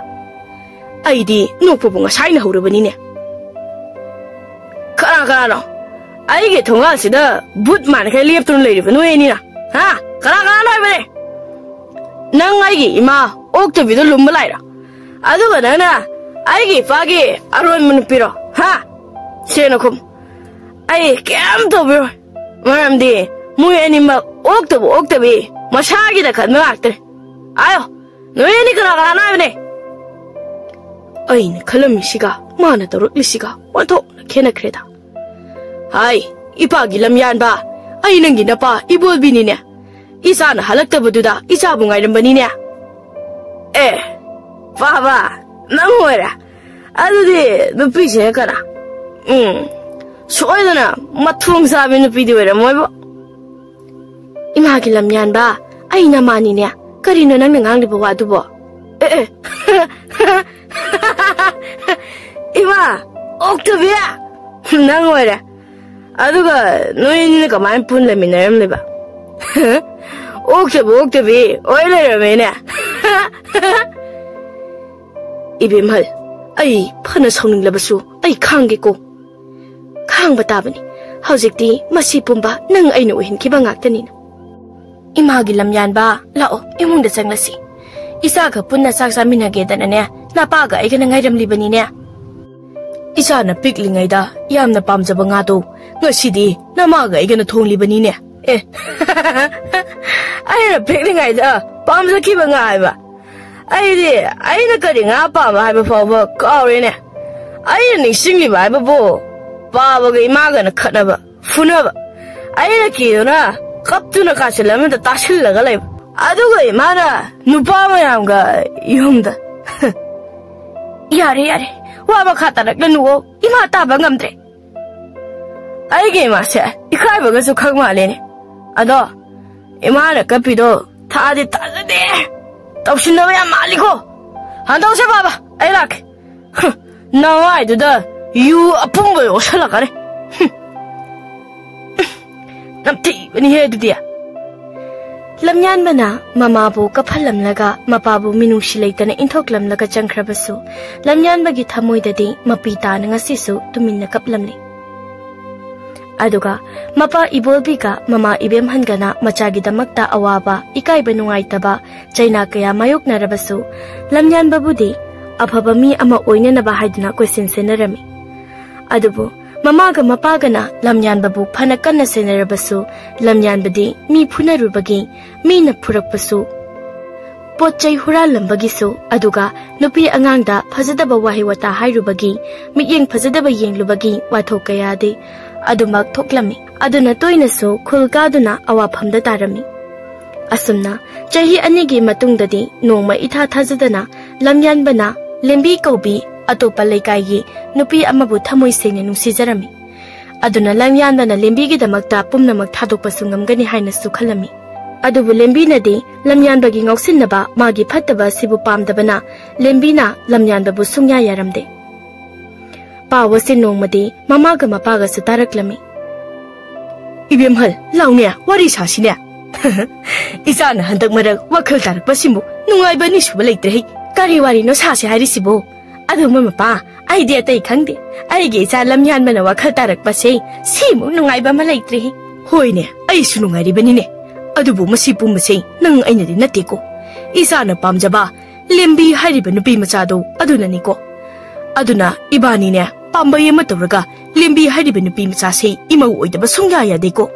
ꯑꯩꯗꯤ ꯅꯣꯛꯄꯕꯨ ꯉꯁꯥꯏꯅ ꯍꯧꯔꯕꯅꯤꯅꯦ꯫ ꯀꯅꯥ ꯀꯅꯥꯅꯣ ꯑꯩꯒꯤ ꯊꯣꯡꯒꯥꯜꯁꯤꯗ ꯕꯨꯠ ꯃꯥꯟꯈꯩ ꯂꯦꯞꯇꯨꯅ ꯂꯩꯔꯤꯕ ꯅꯣꯏ ꯑꯅꯤꯅ? ꯍꯥ? ꯀꯅꯥ ꯀꯅꯥꯅꯣ ꯍꯥꯏꯕꯅꯦ? ꯅꯪ ꯑꯩꯒꯤ ꯏꯃꯥ ꯑꯣꯛꯇꯕꯤꯗ ꯂꯨꯝꯕ ꯂꯥꯛꯏꯔꯣ? ꯑꯗꯨꯒ ꯅꯪꯅ ꯑꯩꯒꯤ ꯏꯄꯥꯒꯤ ꯑꯔꯣꯟꯕ ꯅꯨꯄꯤꯔꯣ? ꯍꯥ? ꯁꯦꯡꯅ ꯈꯨꯝ꯫ ꯑꯩ ꯀꯩꯝ ꯇꯧꯕꯤꯔꯣꯏ꯫ ꯃꯔꯝꯗꯤ ꯃꯣꯏ ꯑꯅꯤꯃꯛ ꯑꯣꯛꯇꯕ ꯑꯣꯛꯇꯕꯤ ꯃꯁꯥꯒꯤꯗ ꯈꯟꯕ ꯉꯥꯛꯇꯅꯤ꯫ ꯑꯌꯣ, ꯅꯣꯏ ꯑꯅꯤ ꯀꯅꯥ ꯀꯅꯥꯅꯣ ꯍꯥꯏꯕꯅꯦ? ꯑꯩꯅ ꯈꯜꯂꯝꯃꯤꯁꯤꯒ ꯃꯥꯅ ꯇꯧꯔꯛꯂꯤꯁꯤꯒ ꯑꯣꯟꯊꯣꯛꯅ ꯈꯦꯠꯅꯈ꯭ꯔꯦꯗ꯫ ꯍꯥꯏ, ꯏꯄꯥꯒꯤ ꯂꯝꯌꯥꯟꯕ, ꯑꯩ ꯅꯪꯒꯤ ꯅꯄꯥ ꯏꯕꯣꯜꯕꯤꯅꯤꯅꯦ꯫ ꯏꯆꯥꯅ ꯍꯜꯂꯛꯇꯕꯗꯨꯗ ꯏꯆꯥꯕꯨ ꯉꯥꯏꯔꯝꯕꯅꯤꯅꯦ꯫ ꯑꯦ, ꯄꯥꯕ, ꯅꯪ ꯑꯣꯏꯔꯦ꯫ ꯑꯗꯨꯗꯤ ꯅꯨꯄꯤꯁꯤꯅ ꯀꯅꯥ? ꯎꯝ, ꯁꯣꯏꯗꯅ ꯃꯊꯣꯡ ꯆꯥꯕꯤ ꯅꯨꯄꯤꯗꯤ ꯑꯣꯏꯔꯝꯃꯣꯏꯕꯣ꯫ ꯏꯃꯥꯒꯤ ꯂꯝꯌꯥꯟꯕ, ꯑꯩ ꯅꯃꯥꯅꯤꯅꯦ꯫ ꯀꯔꯤꯅꯣ ꯅꯪꯅ ꯉꯥꯡꯂꯤꯕ ꯋꯥꯗꯨꯕꯣ? ꯑꯦ, ꯑꯦ꯫ ꯏꯃꯥ, ꯑꯣꯛꯇꯕꯤ, ꯅꯪ ꯑꯣꯏꯔꯦ꯫ ꯑꯗꯨꯒ ꯅꯣꯏ ꯑꯅꯤꯅ ꯀꯃꯥꯏꯅ ꯄꯨꯟ ꯂꯩꯃꯤꯟꯅꯔꯝꯂꯤꯕ? ꯑꯣꯛꯇꯕ ꯑꯣꯛꯇꯕꯤ ꯑꯣꯏ ꯂꯩꯔꯝꯃꯦꯅꯦ꯫ ꯏꯕꯦꯝꯍꯜ, ꯑꯩ ꯐꯅ ꯁꯥꯎꯅꯤꯡꯂꯕꯁꯨ ꯑꯩ ꯈꯥꯡꯒꯦꯀꯣ꯫ ꯈꯥꯡꯕ ꯇꯥꯕꯅꯤ꯫ ꯍꯧꯖꯤꯛꯇꯤ ꯃꯁꯤ ꯄꯨꯝꯕ ꯅꯪ ꯑꯩꯅ ꯑꯣꯏꯍꯟꯈꯤꯕ ꯉꯥꯛꯇꯅꯤꯅ꯫ ꯏꯃꯥꯒꯤ ꯂꯝꯌꯥꯟꯕ, ꯂꯥꯛꯑꯣ, ꯏꯃꯨꯡꯗ ꯆꯪꯂꯁꯤ꯫ ꯏꯆꯥꯒ ꯄꯨꯟꯅ ꯆꯥꯛ ꯆꯥꯃꯤꯟꯅꯒꯦꯗꯅꯅꯦ, ꯅꯄꯥꯒ ꯑꯩꯒꯅ ꯉꯥꯏꯔꯝꯂꯤꯕꯅꯤꯅꯦ꯫ ꯏꯆꯥꯅ ꯄꯤꯛꯂꯤꯉꯩꯗ ꯌꯥꯝꯅ ꯄꯥꯝꯖꯕ ꯉꯥꯗꯣ ꯉꯁꯤꯗꯤ ꯅꯃꯥꯒ ꯑꯩꯒꯅ ꯊꯣꯡꯂꯤꯕꯅꯤꯅꯦ꯫ ꯑꯦ, ꯑꯩꯅ ꯄꯤꯛꯂꯤꯉꯩꯗ ꯄꯥꯝꯖꯈꯤꯕ ꯉꯥ ꯍꯥꯏꯕ? ꯑꯩꯗꯤ ꯑꯩꯅ ꯀꯔꯤ ꯉꯥ ꯄꯥꯝꯕ ꯍꯥꯏꯕ ꯐꯥꯎꯕ ꯀꯥꯎꯔꯦꯅꯦ꯫ ꯑꯩꯅ ꯅꯤꯡꯁꯤꯡꯂꯤꯕ ꯍꯥꯏꯕꯕꯨ ꯄꯥꯕꯒ ꯏꯃꯥꯒꯅ ꯈꯠꯅꯕ, ꯐꯨꯅꯕ, ꯑꯩꯅ ꯀꯤꯗꯨꯅ ꯀꯞꯇꯨꯅ ꯀꯥꯆꯤꯜ ꯑꯃꯗ ꯇꯥꯁꯤꯜꯂꯒ ꯂꯩꯕ꯫ ꯑꯗꯨꯒ ꯏꯃꯥꯅ ꯅꯨꯄꯥ ꯃꯌꯥꯝꯒ ꯌꯨꯝꯗ꯫ ꯌꯥꯔꯦ, ꯌꯥꯔꯦ, ꯋꯥ ꯃꯈꯥ ꯇꯥꯔꯛꯂꯅꯨꯋꯣ, ꯏꯃꯥ ꯇꯥꯕ ꯉꯝꯗ꯭ꯔꯦ꯫ ꯑꯩꯒꯤ ꯏꯃꯥꯁꯦ ꯏꯀꯥꯏꯕꯒꯁꯨ ꯈꯪ ꯃꯥꯜꯂꯦꯅꯦ꯫ ꯑꯗꯣ ꯏꯃꯥꯅ ꯀꯞꯄꯤꯗꯣ ꯊꯥꯗꯤ ꯇꯥꯖꯗꯦ꯫ ꯇꯧꯁꯤꯟꯅꯕ ꯌꯥꯝ ꯃꯥꯜꯂꯤꯀꯣ꯫ ꯍꯟꯗꯣꯛꯁꯦ ꯕꯥꯕꯥ, ꯑꯩ ꯂꯥꯛꯀꯦ꯫ ꯍꯨꯝ, ꯅꯃꯥꯏꯗꯨꯗ ꯌꯨ ꯑꯄꯨꯝꯕ ꯌꯣꯠꯁꯜꯂꯛꯀꯅꯤ꯫ ꯍꯨꯝ꯫ ꯅꯝꯊꯤꯕꯅꯤꯍꯦ ꯑꯗꯨꯗꯤ꯫ ꯂꯝꯌꯥꯟꯕꯅ ꯃꯃꯥꯕꯨ ꯀꯞꯍꯜꯂꯝꯂꯒ ꯃꯄꯥꯕꯨ ꯃꯤꯅꯨꯡꯁꯤ ꯂꯩꯇꯅ ꯏꯟꯊꯣꯛꯂꯝꯂꯒ ꯆꯪꯈ꯭ꯔꯕꯁꯨ, ꯂꯝꯌꯥꯟꯕꯒꯤ ꯊꯃꯣꯏꯗꯗꯤ ꯃꯄꯤ ꯇꯥꯅ ꯉꯁꯤꯁꯨ ꯇꯨꯃꯤꯟꯅ ꯀꯞꯂꯝꯂꯤ꯫ ꯑꯗꯨꯒ ꯃꯄꯥ ꯏꯕꯣꯜꯕꯤꯒ ꯃꯃꯥ ꯏꯕꯦꯝꯍꯟꯒꯅ ꯃꯆꯥꯒꯤꯗꯃꯛꯇ ꯑꯋꯥꯕ, ꯏꯀꯥꯏꯕ, ꯅꯨꯡꯉꯥꯏꯇꯕ, ꯆꯩꯅꯥ ꯀꯌꯥ ꯃꯥꯌꯣꯛꯅꯔꯕꯁꯨ, ꯂꯝꯌꯥꯟꯕꯕꯨꯗꯤ ꯑꯐꯕ ꯃꯤ ꯑꯃ ꯑꯣꯏꯅꯅꯕ ꯍꯥꯏꯗꯨꯅ ꯀꯣꯏꯁꯦꯟ ꯁꯦꯟꯅꯔꯝꯃꯤ꯫ ꯑꯗꯨꯕꯨ ꯃꯃꯥꯒ ꯃꯄꯥꯒꯅ ꯂꯝꯌꯥꯟꯕꯕꯨ ꯐꯅ ꯀꯟꯅ ꯁꯦꯟꯅꯔꯕꯁꯨ, ꯂꯝꯌꯥꯟꯕꯗꯤ ꯃꯤ ꯐꯨꯅꯔꯨꯕꯒꯤ, ꯃꯤꯅ ꯐꯨꯔꯛꯄꯁꯨ, ꯄꯣꯠ ꯆꯩ ꯍꯨꯔꯥꯜꯂꯝꯕꯒꯤꯁꯨ, ꯑꯗꯨꯒ ꯅꯨꯄꯤ ꯑꯉꯥꯡꯗ ꯐꯖꯗꯕ ꯋꯥꯍꯩ ꯋꯥꯇꯥ ꯍꯥꯏꯔꯨꯕꯒꯤ, ꯃꯤꯠꯌꯦꯡ ꯐꯖꯗꯕ ꯌꯦꯡꯂꯨꯕꯒꯤ ꯋꯥꯊꯣꯛ ꯀꯌꯥꯗꯤ ꯑꯗꯨꯃꯛ ꯊꯣꯛꯂꯝꯃꯤ꯫ ꯑꯗꯨꯅ ꯇꯣꯏꯅꯁꯨ ꯈꯨꯜ ꯀꯥꯗꯨꯅ ꯑꯋꯥꯐꯝꯗ ꯇꯥꯔꯝꯃꯤ꯫ ꯑꯁꯨꯝꯅ ꯆꯍꯤ ꯑꯅꯤꯒꯤ ꯃꯇꯨꯡꯗꯗꯤ ꯅꯣꯡꯃ ꯏꯊꯥ ꯊꯥꯖꯗꯅ ꯂꯝꯌꯥꯟꯕꯅ ꯂꯦꯝꯕꯤ ꯀꯧꯕꯤ ꯑꯇꯣꯞꯄ ꯂꯩꯀꯥꯏꯒꯤ ꯅꯨꯄꯤ ꯑꯃꯕꯨ ꯊꯃꯣꯏ ꯁꯦꯡꯅ ꯅꯨꯡꯁꯤꯖꯔꯝꯃꯤ꯫ ꯑꯗꯨꯅ ꯂꯝꯌꯥꯟꯕꯅ ꯂꯦꯝꯕꯤꯒꯤꯗꯃꯛꯇ ꯄꯨꯝꯅꯃꯛ ꯊꯥꯗꯣꯛꯄꯁꯨ ꯉꯝꯒꯅꯤ ꯍꯥꯏꯅꯁꯨ ꯈꯜꯂꯝꯃꯤ꯫ ꯑꯗꯨꯕꯨ ꯂꯦꯝꯕꯤꯅꯗꯤ ꯂꯝꯌꯥꯟꯕꯒꯤ ꯉꯥꯎꯁꯤꯟꯅꯕ, ꯃꯥꯒꯤ ꯐꯠꯇꯕ ꯑꯁꯤꯕꯨ ꯄꯥꯝꯗꯕꯅ ꯂꯦꯝꯕꯤꯅ ꯂꯝꯌꯥꯟꯕꯕꯨ ꯁꯨꯡꯌꯥ ꯌꯥꯔꯝꯗꯦ꯫ ꯄꯥꯎ ꯑꯁꯤ ꯅꯣꯡꯃꯗꯤ ꯃꯃꯥꯒ ꯃꯄꯥꯒꯁꯨ ꯇꯥꯔꯛꯂꯝꯃꯤ꯫ "ꯏꯕꯦꯝꯍꯜ, ꯂꯥꯎꯅꯦ, ꯋꯥꯔꯤ ꯁꯥꯁꯤꯅꯦ꯫ ꯏꯆꯥꯅ ꯍꯟꯗꯛ ꯃꯔꯛ ꯋꯥꯈꯜ ꯇꯥꯔꯛꯄꯁꯤꯕꯨ ꯅꯨꯡꯉꯥꯏꯕ ꯑꯅꯤꯁꯨꯕ ꯂꯩꯇ꯭ꯔꯦ꯫ ꯀꯔꯤ ꯋꯥꯔꯤꯅꯣ ꯁꯥꯁꯤ ꯍꯥꯏꯔꯤꯁꯤꯕꯣ?" "ꯑꯗꯨ ꯃꯃꯥ, ꯑꯩꯗꯤ ꯑꯇꯩ ꯈꯪꯗꯦ꯫ ꯑꯩꯒꯤ ꯏꯆꯥ ꯂꯝꯌꯥꯟꯕꯅ ꯋꯥꯈꯜ ꯇꯥꯔꯛꯄꯁꯦ ꯁꯤꯃꯨꯛ ꯅꯨꯡꯉꯥꯏꯕ ꯑꯃ ꯂꯩꯇ꯭ꯔꯤ꯫" "ꯍꯣꯏꯅꯦ, ꯑꯩꯁꯨ ꯅꯨꯡꯉꯥꯏꯔꯤꯕꯅꯤꯅꯦ꯫ ꯑꯗꯨꯕꯨ ꯃꯁꯤ ꯄꯨꯝꯕꯁꯦ ꯅꯪ ꯑꯩꯅꯗꯤ ꯅꯠꯇꯦꯀꯣ꯫ ꯏꯆꯥꯅ ꯄꯥꯝꯖꯕ ꯂꯦꯝꯕꯤ ꯍꯥꯏꯔꯤꯕ ꯅꯨꯄꯤ ꯃꯆꯥꯗꯣ ꯑꯗꯨꯅꯅꯤꯀꯣ꯫ ꯑꯗꯨꯅ ꯏꯕꯥꯅꯤꯅꯦ ꯄꯥꯝꯕꯩ ꯑꯃ ꯇꯧꯔꯒ ꯂꯦꯝꯕꯤ ꯍꯥꯏꯔꯤꯕ ꯅꯨꯄꯤ ꯃꯆꯥꯁꯦ ꯏꯃꯧ ꯑꯣꯏꯗꯕ ꯁꯨꯡꯌꯥ ꯌꯥꯗꯦꯀꯣ꯫"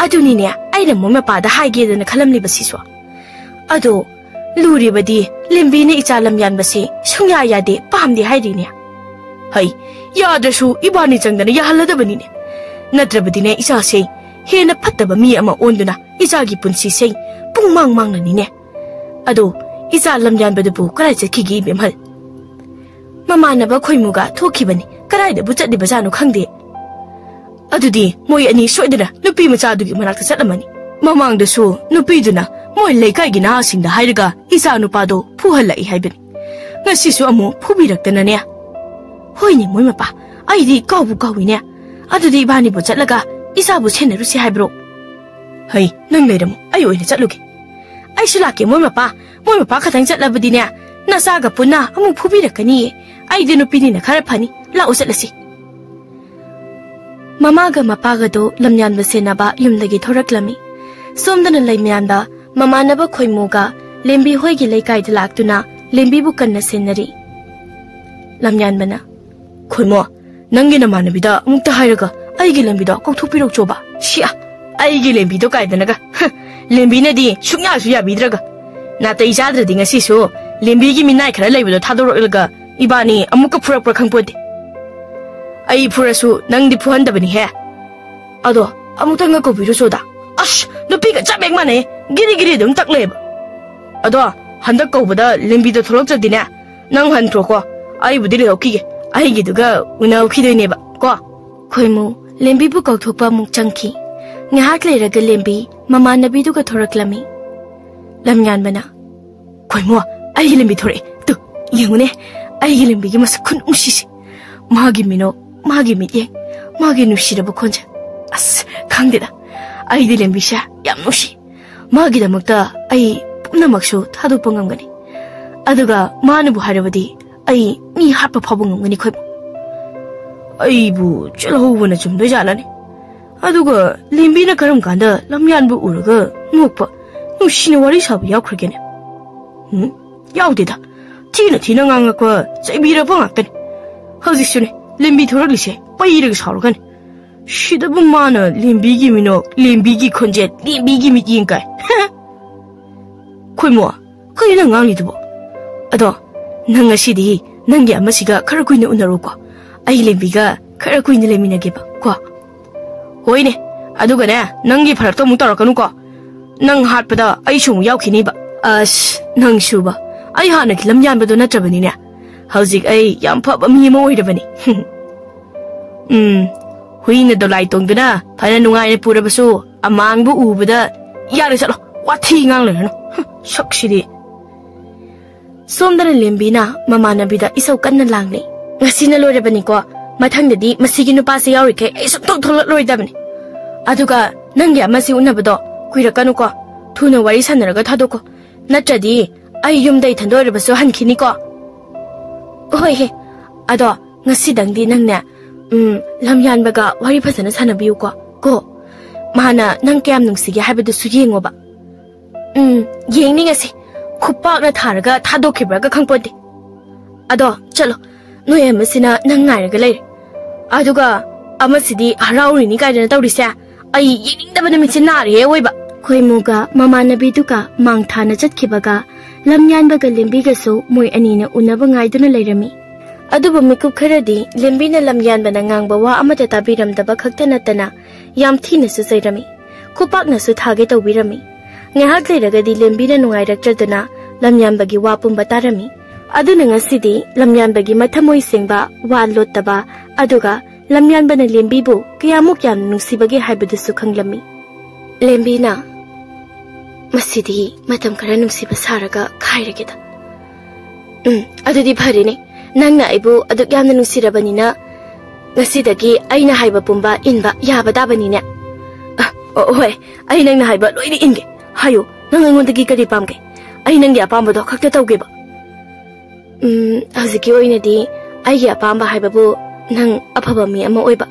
"ꯑꯗꯨꯅꯤꯅꯦ ꯑꯩꯅ ꯃꯣꯏ ꯃꯄꯥꯗ ꯍꯥꯏꯒꯦꯗꯅ ꯈꯜꯂꯝꯂꯤꯕꯁꯤꯁꯨ꯫ ꯑꯗꯣ ꯂꯨꯔꯤꯕꯗꯤ ꯂꯦꯝꯕꯤꯅ ꯏꯆꯥ ꯂꯝꯌꯥꯟꯕꯁꯦ ꯁꯨꯡꯌꯥ ꯌꯥꯗꯦ, ꯄꯥꯝꯗꯦ ꯍꯥꯏꯔꯤꯅꯦ꯫" "ꯍꯩ, ꯌꯥꯗ꯭ꯔꯁꯨ ꯏꯕꯥꯅꯤ ꯆꯪꯗꯅ ꯌꯥꯍꯜꯂꯗꯕꯅꯤꯅꯦ꯫ ꯅꯠꯇ꯭ꯔꯕꯗꯤꯅꯦ, ꯏꯆꯥꯁꯦ ꯍꯦꯟꯅ ꯐꯠꯇꯕ ꯃꯤ ꯑꯃ ꯑꯣꯟꯗꯨꯅ ꯏꯆꯥꯒꯤ ꯄꯨꯟꯁꯤꯁꯦ ꯄꯨꯡ ꯃꯥꯡ ꯃꯥꯡꯂꯅꯤꯅꯦ꯫ ꯑꯗꯣ ꯏꯆꯥ ꯂꯝꯌꯥꯟꯕꯗꯨꯕꯨ ꯀꯗꯥꯏ ꯆꯠꯈꯤꯒꯦ, ꯏꯕꯦꯝꯍꯜ? ꯃꯃꯥꯟꯅꯕ ꯈꯣꯏꯃꯨꯒ ꯊꯣꯛꯈꯤꯕꯅꯤ꯫ ꯀꯗꯥꯏꯗꯕꯨ ꯆꯠꯂꯤꯕꯖꯥꯠꯅꯣ ꯈꯪꯗꯦ꯫ ꯑꯗꯨꯗꯤ ꯃꯣꯏ ꯑꯅꯤ ꯁꯣꯏꯗꯅ ꯅꯨꯄꯤ ꯃꯆꯥꯗꯨꯒꯤ ꯃꯅꯥꯛꯇ ꯆꯠꯂꯝꯃꯅꯤ꯫ ꯃꯃꯥꯡꯗꯁꯨ ꯅꯨꯄꯤꯗꯨꯅ ꯃꯣꯏ ꯂꯩꯀꯥꯏꯒꯤ ꯅꯍꯥꯁꯤꯡꯗ ꯍꯥꯏꯔꯒ ꯏꯆꯥ ꯅꯨꯄꯥꯗꯣ ꯐꯨꯍꯜꯂꯛꯏ ꯍꯥꯏꯕꯅꯤ꯫ ꯉꯁꯤꯁꯨ ꯑꯃꯨꯛ ꯐꯨꯕꯤꯔꯛꯇꯅꯅꯦ꯫ ꯍꯣꯏꯅꯦ, ꯃꯣꯏ ꯃꯄꯥ, ꯑꯩꯗꯤ ꯀꯥꯎꯕꯨ ꯀꯥꯎꯏꯅꯦ꯫ ꯑꯗꯨꯗꯤ ꯏꯕꯥꯅꯤꯕꯨ ꯆꯠꯂꯒ ꯏꯆꯥꯕꯨ ꯁꯦꯟꯅꯔꯨꯁꯤ ꯍꯥꯏꯕ꯭ꯔꯣ? ꯍꯩ, ꯅꯪ ꯂꯩꯔꯝꯃꯣ, ꯑꯩ ꯑꯣꯏꯅ ꯆꯠꯂꯨꯒꯦ꯫ ꯑꯩꯁꯨ ꯂꯥꯛꯀꯦ, ꯃꯣꯏ ꯃꯄꯥ꯫ ꯃꯣꯏ ꯃꯄꯥ ꯈꯛꯇꯪ ꯆꯠꯂꯕꯗꯤꯅꯦ, ꯅꯆꯥꯒ ꯄꯨꯟꯅ ꯑꯃꯨꯛ ꯐꯨꯕꯤꯔꯛꯀꯅꯤꯌꯦ꯫ ꯑꯩꯗꯤ ꯅꯨꯄꯤꯅꯤꯅ ꯈꯔ ꯐꯅꯤ꯫ ꯂꯥꯛꯑꯣ, ꯆꯠꯂꯁꯤ꯫ ꯃꯃꯥꯒ ꯃꯄꯥꯒꯗꯣ ꯂꯝꯌꯥꯟꯕ ꯁꯦꯟꯅꯕ ꯌꯨꯝꯗꯒꯤ ꯊꯣꯔꯛꯂꯝꯃꯤ꯫ ꯁꯣꯝꯗꯅ ꯂꯩꯃꯌꯥꯟꯗ ꯃꯃꯥꯟꯅꯕ ꯈꯣꯏꯃꯨꯒ ꯂꯦꯝꯕꯤ ꯍꯣꯏꯒꯤ ꯂꯩꯀꯥꯏꯗ ꯂꯥꯛꯇꯨꯅ ꯂꯦꯝꯕꯤꯕꯨ ꯀꯟꯅ ꯁꯦꯟꯅꯔꯤ꯫ ꯂꯝꯌꯥꯟꯕꯅ, "ꯈꯣꯏꯃꯣ, ꯅꯪꯒꯤ ꯅꯃꯥꯟꯅꯕꯤꯗ ꯑꯃꯨꯛꯇ ꯍꯥꯏꯔꯒ ꯑꯩꯒꯤ ꯂꯦꯝꯕꯤꯗꯣ ꯀꯧꯊꯣꯛꯄꯤꯔꯛꯆꯣꯕ꯫" "ꯁꯤꯌꯥ, ꯑꯩꯒꯤ ꯂꯦꯝꯕꯤꯗꯣ ꯀꯥꯏꯗꯅꯒ? ꯍ, ꯂꯦꯝꯕꯤꯅꯗꯤ ꯁꯨꯡꯌꯥꯁꯨ ꯌꯥꯕꯤꯗ꯭ꯔꯒ꯫ ꯅꯥꯇꯩ ꯆꯥꯗ꯭ꯔꯗꯤ ꯉꯁꯤꯁꯨ ꯂꯦꯝꯕꯤꯒꯤ ꯃꯤꯅꯥꯏ ꯈꯔ ꯂꯩꯕꯗꯣ ꯊꯥꯗꯣꯔꯛꯂꯒ ꯏꯕꯥꯅꯤ ꯑꯃꯨꯛꯀ ꯐꯨꯔꯛꯄ꯭ꯔꯥ ꯈꯪꯄꯣꯠꯇꯦ꯫ ꯑꯩ ꯐꯨꯔꯁꯨ ꯅꯪꯗꯤ ꯐꯨꯍꯟꯗꯕꯅꯤꯍꯦ꯫ ꯑꯗꯣ ꯑꯃꯨꯛꯇꯪꯒ ꯀꯧꯕꯤꯔꯨꯆꯣꯗ꯫ ꯑꯁ, ꯅꯨꯄꯤꯒ ꯆꯞ ꯍꯦꯛ ꯃꯥꯟꯅꯩ꯫ ꯒꯤꯔꯤ ꯒꯤꯔꯤ ꯑꯗꯨꯝ ꯇꯛ ꯂꯩꯕ꯫ ꯑꯗꯣ ꯍꯟꯗꯛ ꯀꯧꯕꯗ ꯂꯦꯝꯕꯤꯗꯣ ꯊꯣꯛꯂꯛꯇ꯭ꯔꯗꯤꯅꯦ, ꯅꯪ ꯍꯟꯈ꯭ꯔꯣꯀꯣ꯫ ꯑꯩꯕꯨꯗꯤ ꯂꯩꯍꯧꯈꯤꯒꯦ꯫ ꯑꯩꯒꯤꯗꯨꯒ ꯎꯅꯍꯧꯈꯤꯗꯣꯏꯅꯦꯕ ꯀꯣ꯫" ꯈꯣꯏꯃꯨ ꯂꯦꯝꯕꯤꯕꯨ ꯀꯧꯊꯣꯛꯄ ꯑꯃꯨꯛ ꯆꯪꯈꯤ꯫ ꯉꯥꯏꯍꯥꯛ ꯂꯩꯔꯒ ꯂꯦꯝꯕꯤ ꯃꯃꯥꯟꯅꯕꯤꯗꯨꯒ ꯊꯣꯔꯛꯂꯝꯃꯤ꯫ ꯂꯝꯌꯥꯟꯕꯅ, "ꯈꯣꯏꯃꯣ, ꯑꯩꯒꯤ ꯂꯦꯝꯕꯤ ꯊꯣꯔꯛꯑꯦ꯫ ꯇꯨ, ꯌꯦꯡꯉꯨꯅꯦ, ꯑꯩꯒꯤ ꯂꯦꯝꯕꯤꯒꯤ ꯃꯁꯛ ꯈꯨꯅꯨꯡꯁꯤꯁꯦ꯫ ꯃꯥꯒꯤ ꯃꯤꯅꯣꯛ, ꯃꯥꯒꯤ ꯃꯤꯠꯌꯦꯡ, ꯃꯥꯒꯤ ꯅꯨꯡꯁꯤꯔꯕ ꯈꯣꯟꯖꯦꯜ꯫ ꯑꯁ, ꯈꯪꯗꯦꯗ, ꯑꯩꯗꯤ ꯂꯦꯝꯕꯤꯁꯦ ꯌꯥꯝ ꯅꯨꯡꯁꯤ꯫ ꯃꯥꯒꯤꯗꯃꯛꯇ ꯑꯩ ꯄꯨꯝꯅꯃꯛꯁꯨ ꯊꯥꯗꯣꯛꯄ ꯉꯝꯒꯅꯤ꯫ ꯑꯗꯨꯒ ꯃꯥꯅꯕꯨ ꯍꯥꯏꯔꯕꯗꯤ ꯑꯩ ꯃꯤ ꯍꯥꯠꯄ ꯐꯥꯎꯕ ꯉꯝꯒꯅꯤ, ꯈꯣꯏꯃꯨ꯫ ꯑꯩꯕꯨ ꯆꯤꯜꯍꯧꯕꯅ ꯆꯨꯝꯗꯣꯏꯖꯥꯠꯂꯅꯦ? ꯑꯗꯨꯒ ꯂꯦꯝꯕꯤꯅ ꯀꯔꯝ ꯀꯥꯟꯗ ꯂꯝꯌꯥꯟꯕ ꯎꯔꯒ ꯅꯣꯛꯄ, ꯅꯨꯡꯁꯤꯅ ꯋꯥꯔꯤ ꯁꯥꯕ ꯌꯥꯎꯈ꯭ꯔꯒꯦꯅꯦ? ꯎꯝ, ꯌꯥꯎꯗꯦꯗ꯫ ꯊꯤꯅ ꯊꯤꯅ ꯉꯥꯡꯉꯛꯄ, ꯆꯩꯕꯤꯔꯛꯄ ꯉꯥꯛꯇꯅꯤ꯫ ꯍꯧꯖꯤꯛꯁꯨꯅꯦ, ꯂꯦꯝꯕꯤ ꯊꯣꯔꯛꯂꯤꯁꯦ ꯄꯩꯔꯒ ꯁꯥꯎꯔꯒꯅꯤ꯫ ꯁꯤꯗꯕꯨ ꯃꯥꯅ ꯂꯦꯝꯕꯤꯒꯤ ꯃꯤꯅꯣꯛ, ꯂꯦꯝꯕꯤꯒꯤ ꯈꯣꯟꯖꯦꯜ, ꯂꯦꯝꯕꯤꯒꯤ ꯃꯤꯠꯌꯦꯡ ꯀꯥꯏ꯫ ꯈꯣꯏꯃꯣ, ꯀꯩꯅꯣ ꯅꯪ ꯉꯥꯡꯂꯤꯗꯨꯕꯣ? ꯑꯗꯣ, ꯅꯪ ꯉꯁꯤꯗꯤ ꯅꯪꯒꯤ ꯑꯃꯁꯤꯒ ꯈꯔ ꯀꯨꯏꯅ ꯎꯅꯔꯣꯀꯣ꯫ ꯑꯩ ꯂꯦꯝꯕꯤꯒ ꯈꯔ ꯀꯨꯏꯅ ꯂꯩꯃꯤꯟꯅꯒꯦꯕ ꯀꯣ꯫ ꯍꯣꯏꯅꯦ, ꯑꯗꯨꯒꯅꯦ, ꯅꯪꯒꯤ ꯐꯔꯛꯇꯣ ꯑꯃꯨꯛ ꯇꯧꯔꯛꯀꯅꯨꯀꯣ꯫ ꯅꯪ ꯍꯥꯠꯄꯗ ꯑꯩꯁꯨ ꯑꯃꯨꯛ ꯌꯥꯎꯈꯤꯅꯤꯕ꯫ ꯑꯁ, ꯅꯪꯁꯨꯕ, ꯑꯩ ꯍꯥꯟꯅꯒꯤ ꯂꯝꯌꯥꯟꯕꯗꯣ ꯅꯠꯇ꯭ꯔꯕꯅꯤꯅꯦ꯫ ꯍꯧꯖꯤꯛ ꯑꯩ ꯌꯥꯝ ꯐꯕ ꯃꯤ ꯑꯃ ꯑꯣꯏꯔꯕꯅꯤ꯫ ꯎꯝ, ꯍꯨꯏꯅ ꯗꯣꯂꯥꯏ ꯇꯣꯡꯗꯨꯅ ꯐꯅ ꯅꯨꯡꯉꯥꯏꯅ ꯄꯨꯔꯕꯁꯨ, ꯑꯃꯥꯡꯕ ꯎꯕꯗ ꯌꯥꯔꯦ, ꯆꯠꯂꯣ, ꯋꯥꯊꯤ ꯉꯥꯡ ꯂꯩꯔꯅꯨ꯫ ꯍꯨꯝ, ꯁꯛꯁꯤꯗꯤ꯫ ꯁꯣꯝꯗꯅ ꯂꯦꯝꯕꯤꯅ ꯃꯃꯥꯟꯅꯕꯤꯗ ꯏꯁꯧ ꯀꯟꯅ ꯂꯥꯡꯂꯤ꯫ "ꯉꯁꯤꯅ ꯂꯣꯏꯔꯕꯅꯤꯀꯣ, ꯃꯊꯪꯗꯗꯤ ꯃꯁꯤꯒꯤ ꯅꯨꯄꯥꯁꯦ ꯌꯥꯎꯔꯤꯈꯩ ꯑꯩ ꯁꯨꯡꯊꯣꯛ ꯊꯣꯛꯂꯛꯂꯣꯏꯗꯕꯅꯤ꯫ ꯑꯗꯨꯒ ꯅꯪꯒꯤ ꯑꯃꯁꯤ ꯎꯅꯕꯗꯣ ꯀꯨꯏꯔꯛꯀꯅꯨꯀꯣ, ꯊꯨꯅ ꯋꯥꯔꯤ ꯁꯥꯟꯅꯔꯒ ꯊꯥꯗꯣꯛꯀꯣ, ꯅꯠꯇ꯭ꯔꯗꯤ ꯑꯩ ꯌꯨꯝꯗ ꯏꯊꯟꯗ ꯑꯣꯏꯔꯕꯁꯨ ꯍꯟꯈꯤꯅꯤꯀꯣ꯫" "ꯍꯣꯏ ꯍꯦ, ꯑꯗꯣ ꯉꯁꯤꯗꯪꯗꯤ ꯅꯪꯅꯦ, ꯎꯝ, ꯂꯝꯌꯥꯟꯕꯒ ꯋꯥꯔꯤ ꯐꯖꯅ ꯁꯥꯟꯅꯕꯤꯌꯨꯀꯣ, ꯀꯣ꯫ ꯃꯥꯅ ꯅꯪ ꯀꯌꯥꯝ ꯅꯨꯡꯁꯤꯒꯦ ꯍꯥꯏꯕꯗꯨꯁꯨ ꯌꯦꯡꯉꯣꯕ꯫" "ꯎꯝ, ꯌꯦꯡꯅꯤꯡꯉꯁꯤ꯫ ꯈꯨꯄꯥꯛꯅ ꯊꯥꯔꯒ ꯊꯥꯗꯣꯛꯈꯤꯕ꯭ꯔꯥꯒ ꯈꯪꯄꯣꯟꯇꯦ꯫ ꯑꯗꯣ ꯆꯠꯂꯣ, ꯅꯣꯏ ꯑꯃꯁꯤꯅ ꯅꯪ ꯉꯥꯏꯔꯒ ꯂꯩꯔꯦ꯫ ꯑꯗꯨꯒ ꯑꯃꯁꯤꯗꯤ ꯍꯔꯥꯎꯔꯤꯅꯤ ꯀꯥꯏꯗꯅ ꯇꯧꯔꯤꯁꯦ꯫ ꯑꯩ ꯌꯦꯡꯅꯤꯡꯗꯕ ꯅꯨꯃꯤꯠꯁꯦ ꯅꯥꯔꯦꯍꯦ ꯑꯋꯣꯏꯕ꯫" ꯈꯣꯏꯃꯨꯒ ꯃꯃꯥꯟꯅꯕꯤꯗꯨꯒ ꯃꯥꯡ ꯊꯥꯅ ꯆꯠꯈꯤꯕꯒ ꯂꯝꯌꯥꯟꯕꯒ ꯂꯦꯝꯕꯤꯒꯁꯨ ꯃꯣꯏ ꯑꯅꯤꯅ ꯎꯅꯕ ꯉꯥꯏꯗꯨꯅ ꯂꯩꯔꯝꯃꯤ꯫ ꯑꯗꯨꯕꯨ ꯃꯤꯀꯨꯞ ꯈꯔꯗꯤ ꯂꯦꯝꯕꯤꯅ ꯂꯝꯌꯥꯟꯕꯅ ꯉꯥꯡꯕ ꯋꯥ ꯑꯃꯠꯇ ꯇꯥꯕꯤꯔꯝꯗꯕ ꯈꯛꯇ ꯅꯠꯇꯅ ꯌꯥꯝ ꯊꯤꯅꯁꯨ ꯆꯩꯔꯝꯃꯤ꯫ ꯈꯨꯄꯥꯛꯅꯁꯨ ꯊꯥꯒꯦ ꯇꯧꯕꯤꯔꯝꯃꯤ꯫ ꯉꯥꯏꯍꯥꯛ ꯂꯩꯔꯒꯗꯤ ꯂꯦꯝꯕꯤꯅ ꯅꯨꯡꯉꯥꯏꯔꯛꯇ꯭ꯔꯗꯨꯅ ꯂꯝꯌꯥꯟꯕꯒꯤ ꯋꯥ ꯄꯨꯝꯕ ꯇꯥꯔꯝꯃꯤ꯫ ꯑꯗꯨꯅ ꯉꯁꯤꯗꯤ ꯂꯝꯌꯥꯟꯕꯒꯤ ꯃꯊꯃꯣꯏ ꯁꯦꯡꯕ, ꯋꯥ ꯂꯣꯠꯇꯕ, ꯑꯗꯨꯒ ꯂꯝꯌꯥꯟꯕꯅ ꯂꯦꯝꯕꯤꯕꯨ ꯀꯌꯥꯃꯨꯛ ꯌꯥꯝꯅ ꯅꯨꯡꯁꯤꯕꯒꯦ ꯍꯥꯏꯕꯗꯨꯁꯨ ꯈꯪꯂꯝꯃꯤ꯫ ꯂꯦꯝꯕꯤꯅ, "ꯃꯁꯤꯗꯤ ꯃꯇꯝ ꯈꯔ ꯅꯨꯡꯁꯤꯕ ꯁꯥꯔꯒ ꯈꯥꯏꯔꯒꯦꯗ꯫" "ꯎꯝ, ꯑꯗꯨꯗꯤ ꯐꯔꯦꯅꯦ꯫ ꯅꯪꯅ ꯑꯩꯕꯨ ꯑꯗꯨꯛ ꯌꯥꯝꯅ ꯅꯨꯡꯁꯤꯔꯕꯅꯤꯅ, ꯉꯁꯤꯗꯒꯤ ꯑꯩꯅ ꯍꯥꯏꯕ ꯄꯨꯝꯕ ꯏꯟꯕ ꯌꯥꯕ ꯇꯥꯕꯅꯤꯅꯦ꯫" "ꯑ, ꯑꯣ, ꯍꯣꯏ, ꯑꯩ ꯅꯪꯅ ꯍꯥꯏꯕ ꯂꯣꯏꯅ ꯏꯟꯒꯦ꯫ ꯍꯥꯏꯌꯨ, ꯅꯪ ꯑꯩꯉꯣꯟꯗꯒꯤ ꯀꯔꯤ ꯄꯥꯝꯒꯦ? ꯑꯩ ꯅꯪꯒꯤ ꯑꯄꯥꯝꯕꯗꯣ ꯈꯛꯇ ꯇꯧꯒꯦꯕ꯫" "ꯎꯝ, ꯍꯧꯖꯤꯛꯀꯤ ꯑꯣꯏꯅꯗꯤ ꯑꯩꯒꯤ ꯑꯄꯥꯝꯕ ꯍꯥꯏꯕꯕꯨ ꯅꯪ ꯑꯐꯕ ꯃꯤ ꯑꯃ ꯑꯣꯏꯕ,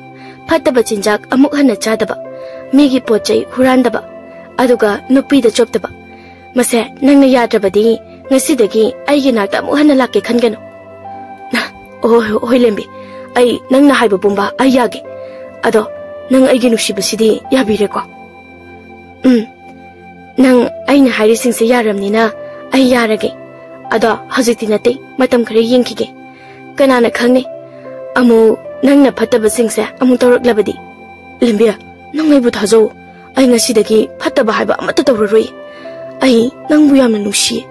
ꯐꯠꯇꯕ ꯆꯤꯟꯖꯥꯛ ꯑꯃꯨꯛ ꯍꯟꯅ ꯆꯥꯗꯕ, ꯃꯤꯒꯤ ꯄꯣꯠ ꯆꯩ ꯍꯨꯔꯥꯟꯗꯕ, ꯑꯗꯨꯒ ꯅꯨꯄꯤꯗ ꯆꯣꯞꯇꯕ꯫ ꯃꯁꯦ ꯅꯪꯅ ꯌꯥꯗ꯭ꯔꯕꯗꯤ ꯉꯁꯤꯗꯒꯤ ꯑꯩꯒꯤ ꯅꯥꯛꯇ ꯑꯃꯨꯛ ꯍꯟꯅ ꯂꯥꯛꯀꯦ ꯈꯟꯒꯅꯨ꯫" "ꯑꯣ, ꯍꯣꯏ, ꯍꯣꯏ, ꯂꯦꯝꯕꯤ, ꯑꯩ ꯅꯪꯅ ꯍꯥꯏꯕ ꯄꯨꯝꯕ ꯑꯩ ꯌꯥꯒꯦ꯫ ꯑꯗꯣ ꯅꯪ ꯑꯩꯒꯤ ꯅꯨꯡꯁꯤꯕꯁꯤꯗꯤ ꯌꯥꯕꯤꯔꯦꯀꯣ?" "ꯎꯝ, ꯅꯪ ꯑꯩꯅ ꯍꯥꯏꯔꯤꯁꯤꯡꯁꯦ ꯌꯥꯔꯝꯅꯤꯅ ꯑꯩ ꯌꯥꯔꯒꯦ꯫ ꯑꯗꯣ ꯍꯧꯖꯤꯛꯇꯤ ꯅꯠꯇꯦ, ꯃꯇꯝ ꯈꯔ ꯌꯦꯡꯈꯤꯒꯦ꯫ ꯀꯅꯥꯅ ꯈꯪꯅꯤ, ꯑꯃꯨꯛ ꯅꯪꯅ ꯐꯠꯇꯕꯁꯤꯡꯁꯦ ꯑꯃꯨꯛ ꯇꯧꯔꯛꯂꯕꯗꯤ꯫" "ꯂꯦꯝꯕꯤ, ꯅꯪ ꯑꯩꯕꯨ ꯊꯥꯖꯧ꯫ ꯑꯩ ꯉꯁꯤꯗꯒꯤ ꯐꯠꯇꯕ ꯍꯥꯏꯕ ꯑꯃꯠꯇ ꯇꯧꯔꯔꯣꯏ꯫ ꯑꯩ ꯅꯪꯕꯨ ꯌꯥꯝꯅ ꯅꯨꯡꯁꯤꯌꯦ꯫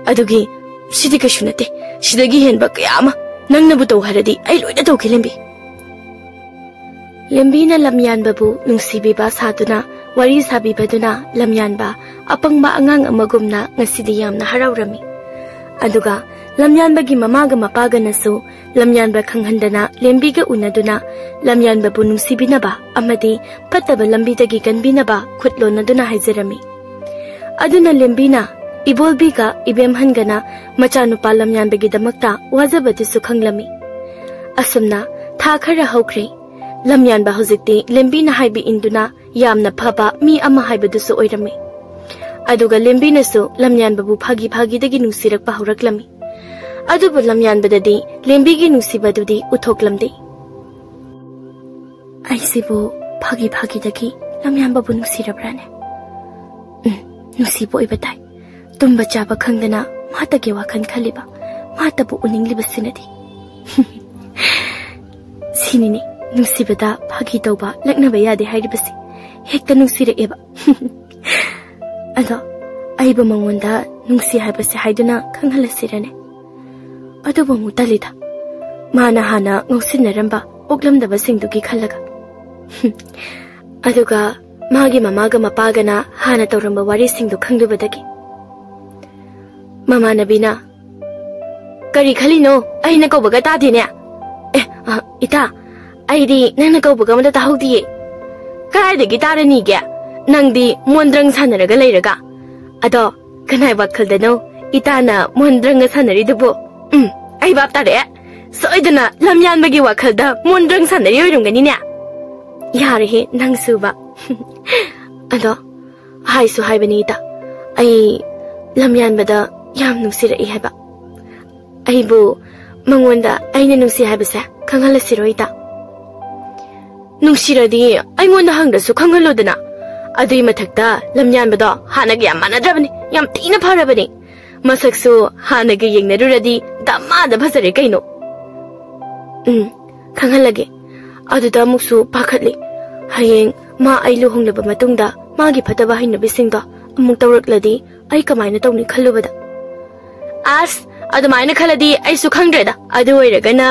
ꯑꯗꯨꯒꯤ ꯁꯤꯗꯤ ꯀꯩꯁꯨ ꯅꯠꯇꯦ꯫ ꯁꯤꯗꯒꯤ ꯍꯦꯟꯕ ꯀꯌꯥ ꯑꯃ ꯅꯪꯅꯕꯨ ꯇꯧ ꯍꯥꯏꯔꯗꯤ ꯑꯩ ꯂꯣꯏꯅ ꯇꯧꯒꯦ, ꯂꯦꯝꯕꯤ꯫ ꯂꯦꯝꯕꯤꯅ ꯂꯝꯌꯥꯟꯕꯕꯨ ꯅꯨꯡꯁꯤꯕꯤꯕ ꯁꯥꯗꯨꯅ ꯋꯥꯔꯤ ꯁꯥꯕꯤꯕꯗꯨꯅ ꯂꯝꯌꯥꯟꯕ ꯑꯄꯪꯕ ꯑꯉꯥꯡ ꯑꯃꯒꯨꯝꯅ ꯉꯁꯤꯗꯤ ꯌꯥꯝꯅ ꯍꯔꯥꯎꯔꯝꯃꯤ꯫ ꯑꯗꯨꯒ ꯂꯝꯌꯥꯟꯕꯒꯤ ꯃꯃꯥꯒ ꯃꯄꯥꯒꯅꯁꯨ ꯂꯝꯌꯥꯟꯕ ꯈꯪꯍꯟꯗꯅ ꯂꯦꯝꯕꯤꯒ ꯎꯅꯗꯨꯅ ꯂꯝꯌꯥꯟꯕꯕꯨ ꯅꯨꯡꯁꯤꯕꯤꯅꯕ ꯑꯃꯗꯤ ꯐꯠꯇꯕ ꯂꯝꯕꯤꯗꯒꯤ ꯀꯟꯕꯤꯅꯕ ꯈꯨꯠ ꯂꯣꯟꯅꯗꯨꯅ ꯍꯥꯏꯖꯔꯝꯃꯤ꯫ ꯑꯗꯨꯅ ꯂꯦꯝꯕꯤꯅ ꯏꯕꯣꯜꯕꯤꯒ ꯏꯕꯦꯝꯍꯟꯒꯅ ꯃꯆꯥꯅꯨꯄꯥ ꯂꯝꯌꯥꯟꯕꯒꯤꯗꯃꯛꯇ ꯋꯥꯖꯕꯗꯨꯁꯨ ꯈꯪꯂꯝꯃꯤ꯫ ꯑꯁꯨꯝꯅ ꯊꯥ ꯈꯔ ꯍꯧꯈ꯭ꯔꯦ꯫ ꯂꯝꯌꯥꯟꯕ ꯍꯧꯖꯤꯛꯇꯤ ꯂꯦꯝꯕꯤꯅ ꯍꯥꯏꯕ ꯏꯟꯗꯨꯅ ꯌꯥꯝꯅ ꯐꯕ ꯃꯤ ꯑꯃ ꯍꯥꯏꯕꯗꯨꯁꯨ ꯑꯣꯏꯔꯝꯃꯤ꯫ ꯑꯗꯨꯒ ꯂꯦꯝꯕꯤꯅꯁꯨ ꯂꯝꯌꯥꯟꯕꯕꯨ ꯐꯥꯒꯤ ꯐꯥꯒꯤꯗꯒꯤ ꯅꯨꯡꯁꯤꯔꯛꯄ ꯍꯧꯔꯛꯂꯝꯃꯤ꯫ ꯑꯗꯨꯕꯨ ꯂꯝꯌꯥꯟꯕꯗꯗꯤ ꯂꯦꯝꯕꯤꯒꯤ ꯅꯨꯡꯁꯤꯕꯗꯨꯗꯤ ꯎꯠꯊꯣꯛꯂꯝꯗꯦ꯫ ꯑꯩꯁꯤꯕꯨ ꯐꯥꯒꯤ ꯐꯥꯒꯤꯗꯒꯤ ꯂꯝꯌꯥꯟꯕꯕꯨ ꯅꯨꯡꯁꯤꯔꯕ꯭ꯔꯥꯅꯦ? ꯎꯝ, ꯅꯨꯡꯁꯤꯕ ꯑꯣꯏꯕ ꯇꯥꯏ꯫ ꯇꯨꯝꯕ ꯆꯥꯕ ꯈꯪꯗꯅ ꯃꯥꯇꯒꯤ ꯋꯥꯈꯜ ꯈꯜꯂꯤꯕ, ꯃꯥꯇꯕꯨ ꯎꯅꯤꯡꯂꯤꯕꯁꯤꯅꯗꯤ꯫ ꯁꯤꯅꯤꯅꯦ ꯅꯨꯡꯁꯤꯕꯗ ꯐꯥꯒꯤ ꯇꯧꯕ, ꯂꯛꯅꯕ ꯌꯥꯗꯦ ꯍꯥꯏꯔꯤꯕꯁꯤ꯫ ꯍꯦꯛꯇ ꯅꯨꯡꯁꯤꯔꯛꯑꯦꯕ꯫ ꯑꯗꯣ ꯑꯩꯕꯨ ꯃꯉꯣꯟꯗ ꯅꯨꯡꯁꯤ ꯍꯥꯏꯕꯁꯦ ꯍꯥꯏꯗꯨꯅ ꯈꯪꯍꯜꯂꯁꯤꯔꯅꯦ? ꯑꯗꯨꯕꯨ ꯑꯃꯨꯛ ꯇꯜꯂꯤꯗ, ꯃꯥꯅ ꯍꯥꯟꯅ ꯉꯧꯁꯤꯟꯅꯔꯝꯕ ꯑꯣꯛꯂꯝꯗꯕꯁꯤꯡꯗꯨꯒꯤ ꯈꯜꯂꯒ꯫ ꯑꯗꯨꯒ ꯃꯥꯒꯤ ꯃꯃꯥꯒ ꯃꯄꯥꯒꯅ ꯍꯥꯟꯅ ꯇꯧꯔꯝꯕ ꯋꯥꯔꯤꯁꯤꯡꯗꯨ ꯈꯪꯂꯨꯕꯗꯒꯤ꯫ ꯃꯃꯥꯟꯅꯕꯤꯅ, "ꯀꯔꯤ ꯈꯜꯂꯤꯅꯣ? ꯑꯩꯅ ꯀꯧꯕꯒ ꯇꯥꯗꯦꯅꯦ?" "ꯑꯦ, ꯑ, ꯏꯇꯥ, ꯑꯩꯗꯤ ꯅꯪꯅ ꯀꯧꯕꯒ ꯑꯃꯇ ꯇꯥꯍꯧꯗꯤꯌꯦ꯫ ꯀꯗꯥꯏꯗꯒꯤ ꯇꯥꯔꯅꯤꯒꯦ? ꯅꯪꯗꯤ ꯃꯣꯟꯗ꯭ꯔꯪ ꯁꯥꯟꯅꯔꯒ ꯂꯩꯔꯒ꯫ ꯑꯗꯣ ꯀꯅꯥꯏ ꯋꯥꯈꯜꯗꯅꯣ ꯏꯇꯥꯅ ꯃꯣꯟꯗ꯭ꯔꯪꯒ ꯁꯥꯟꯅꯔꯤꯗꯨꯕꯨ? ꯎꯝ, ꯑꯩ ꯚꯥꯞ ꯇꯥꯔꯛꯑꯦ꯫ ꯁꯣꯏꯗꯅ ꯂꯝꯌꯥꯟꯕꯒꯤ ꯋꯥꯈꯜꯗ ꯃꯣꯟꯗ꯭ꯔꯪ ꯁꯥꯟꯅꯔꯤ ꯑꯣꯏꯔꯝꯒꯅꯤꯅꯦ꯫ ꯌꯥꯔꯦꯍꯦ, ꯅꯪꯁꯨꯕ꯫" ꯑꯗꯣ ꯍꯥꯏꯁꯨ ꯍꯥꯏꯕꯅꯤ ꯏꯇꯥ, ꯑꯩ ꯂꯝꯌꯥꯟꯕꯗ ꯌꯥꯝ ꯅꯨꯡꯁꯤꯔꯛꯏ ꯍꯥꯏꯕ꯫ ꯑꯩꯕꯨ ꯃꯉꯣꯟꯗ ꯑꯩꯅ ꯅꯨꯡꯁꯤ ꯍꯥꯏꯕꯁꯦ ꯈꯪꯍꯜꯂꯁꯤꯔꯣ ꯏꯇꯥ? ꯅꯨꯡꯁꯤꯔꯗꯤ ꯑꯩꯉꯣꯟꯗ ꯍꯪꯗ꯭ꯔꯁꯨ ꯈꯪꯍꯜꯂꯣꯗꯅ꯫ ꯑꯗꯨꯏ ꯃꯊꯛꯇ ꯂꯝꯌꯥꯟꯕꯗꯣ ꯍꯥꯟꯅꯒ ꯌꯥꯝ ꯃꯥꯟꯅꯗ꯭ꯔꯕꯅꯤ, ꯌꯥꯝ ꯊꯤꯅ ꯐꯔꯕꯅꯤ꯫ ꯃꯁꯛꯁꯨ ꯍꯥꯟꯅꯒ ꯌꯦꯡꯅꯔꯨꯔꯗꯤ ꯗꯃꯥꯗ ꯐꯖꯔꯦ ꯀꯩꯅꯣ꯫ ꯎꯝ, ꯈꯪꯍꯜꯂꯒꯦ꯫ ꯑꯗꯨꯗ ꯑꯃꯨꯛꯁꯨ ꯄꯥꯈꯠꯂꯤ꯫ ꯍꯌꯦꯡ ꯃꯥ ꯑꯩ ꯂꯨꯍꯣꯡꯂꯕ ꯃꯇꯨꯡꯗ ꯃꯥꯒꯤ ꯐꯠꯇꯕ ꯍꯩꯅꯕꯤꯁꯤꯡꯗꯣ ꯑꯃꯨꯛ ꯇꯧꯔꯛꯂꯗꯤ ꯑꯩ ꯀꯃꯥꯏꯅ ꯇꯧꯅꯤ ꯈꯜꯂꯨꯕꯗ꯫ ꯑꯁ, ꯑꯗꯨꯃꯥꯏꯅ ꯈꯜꯂꯗꯤ ꯑꯩꯁꯨ ꯈꯪꯗ꯭ꯔꯦꯗ꯫ ꯑꯗꯨ ꯑꯣꯏꯔꯒꯅ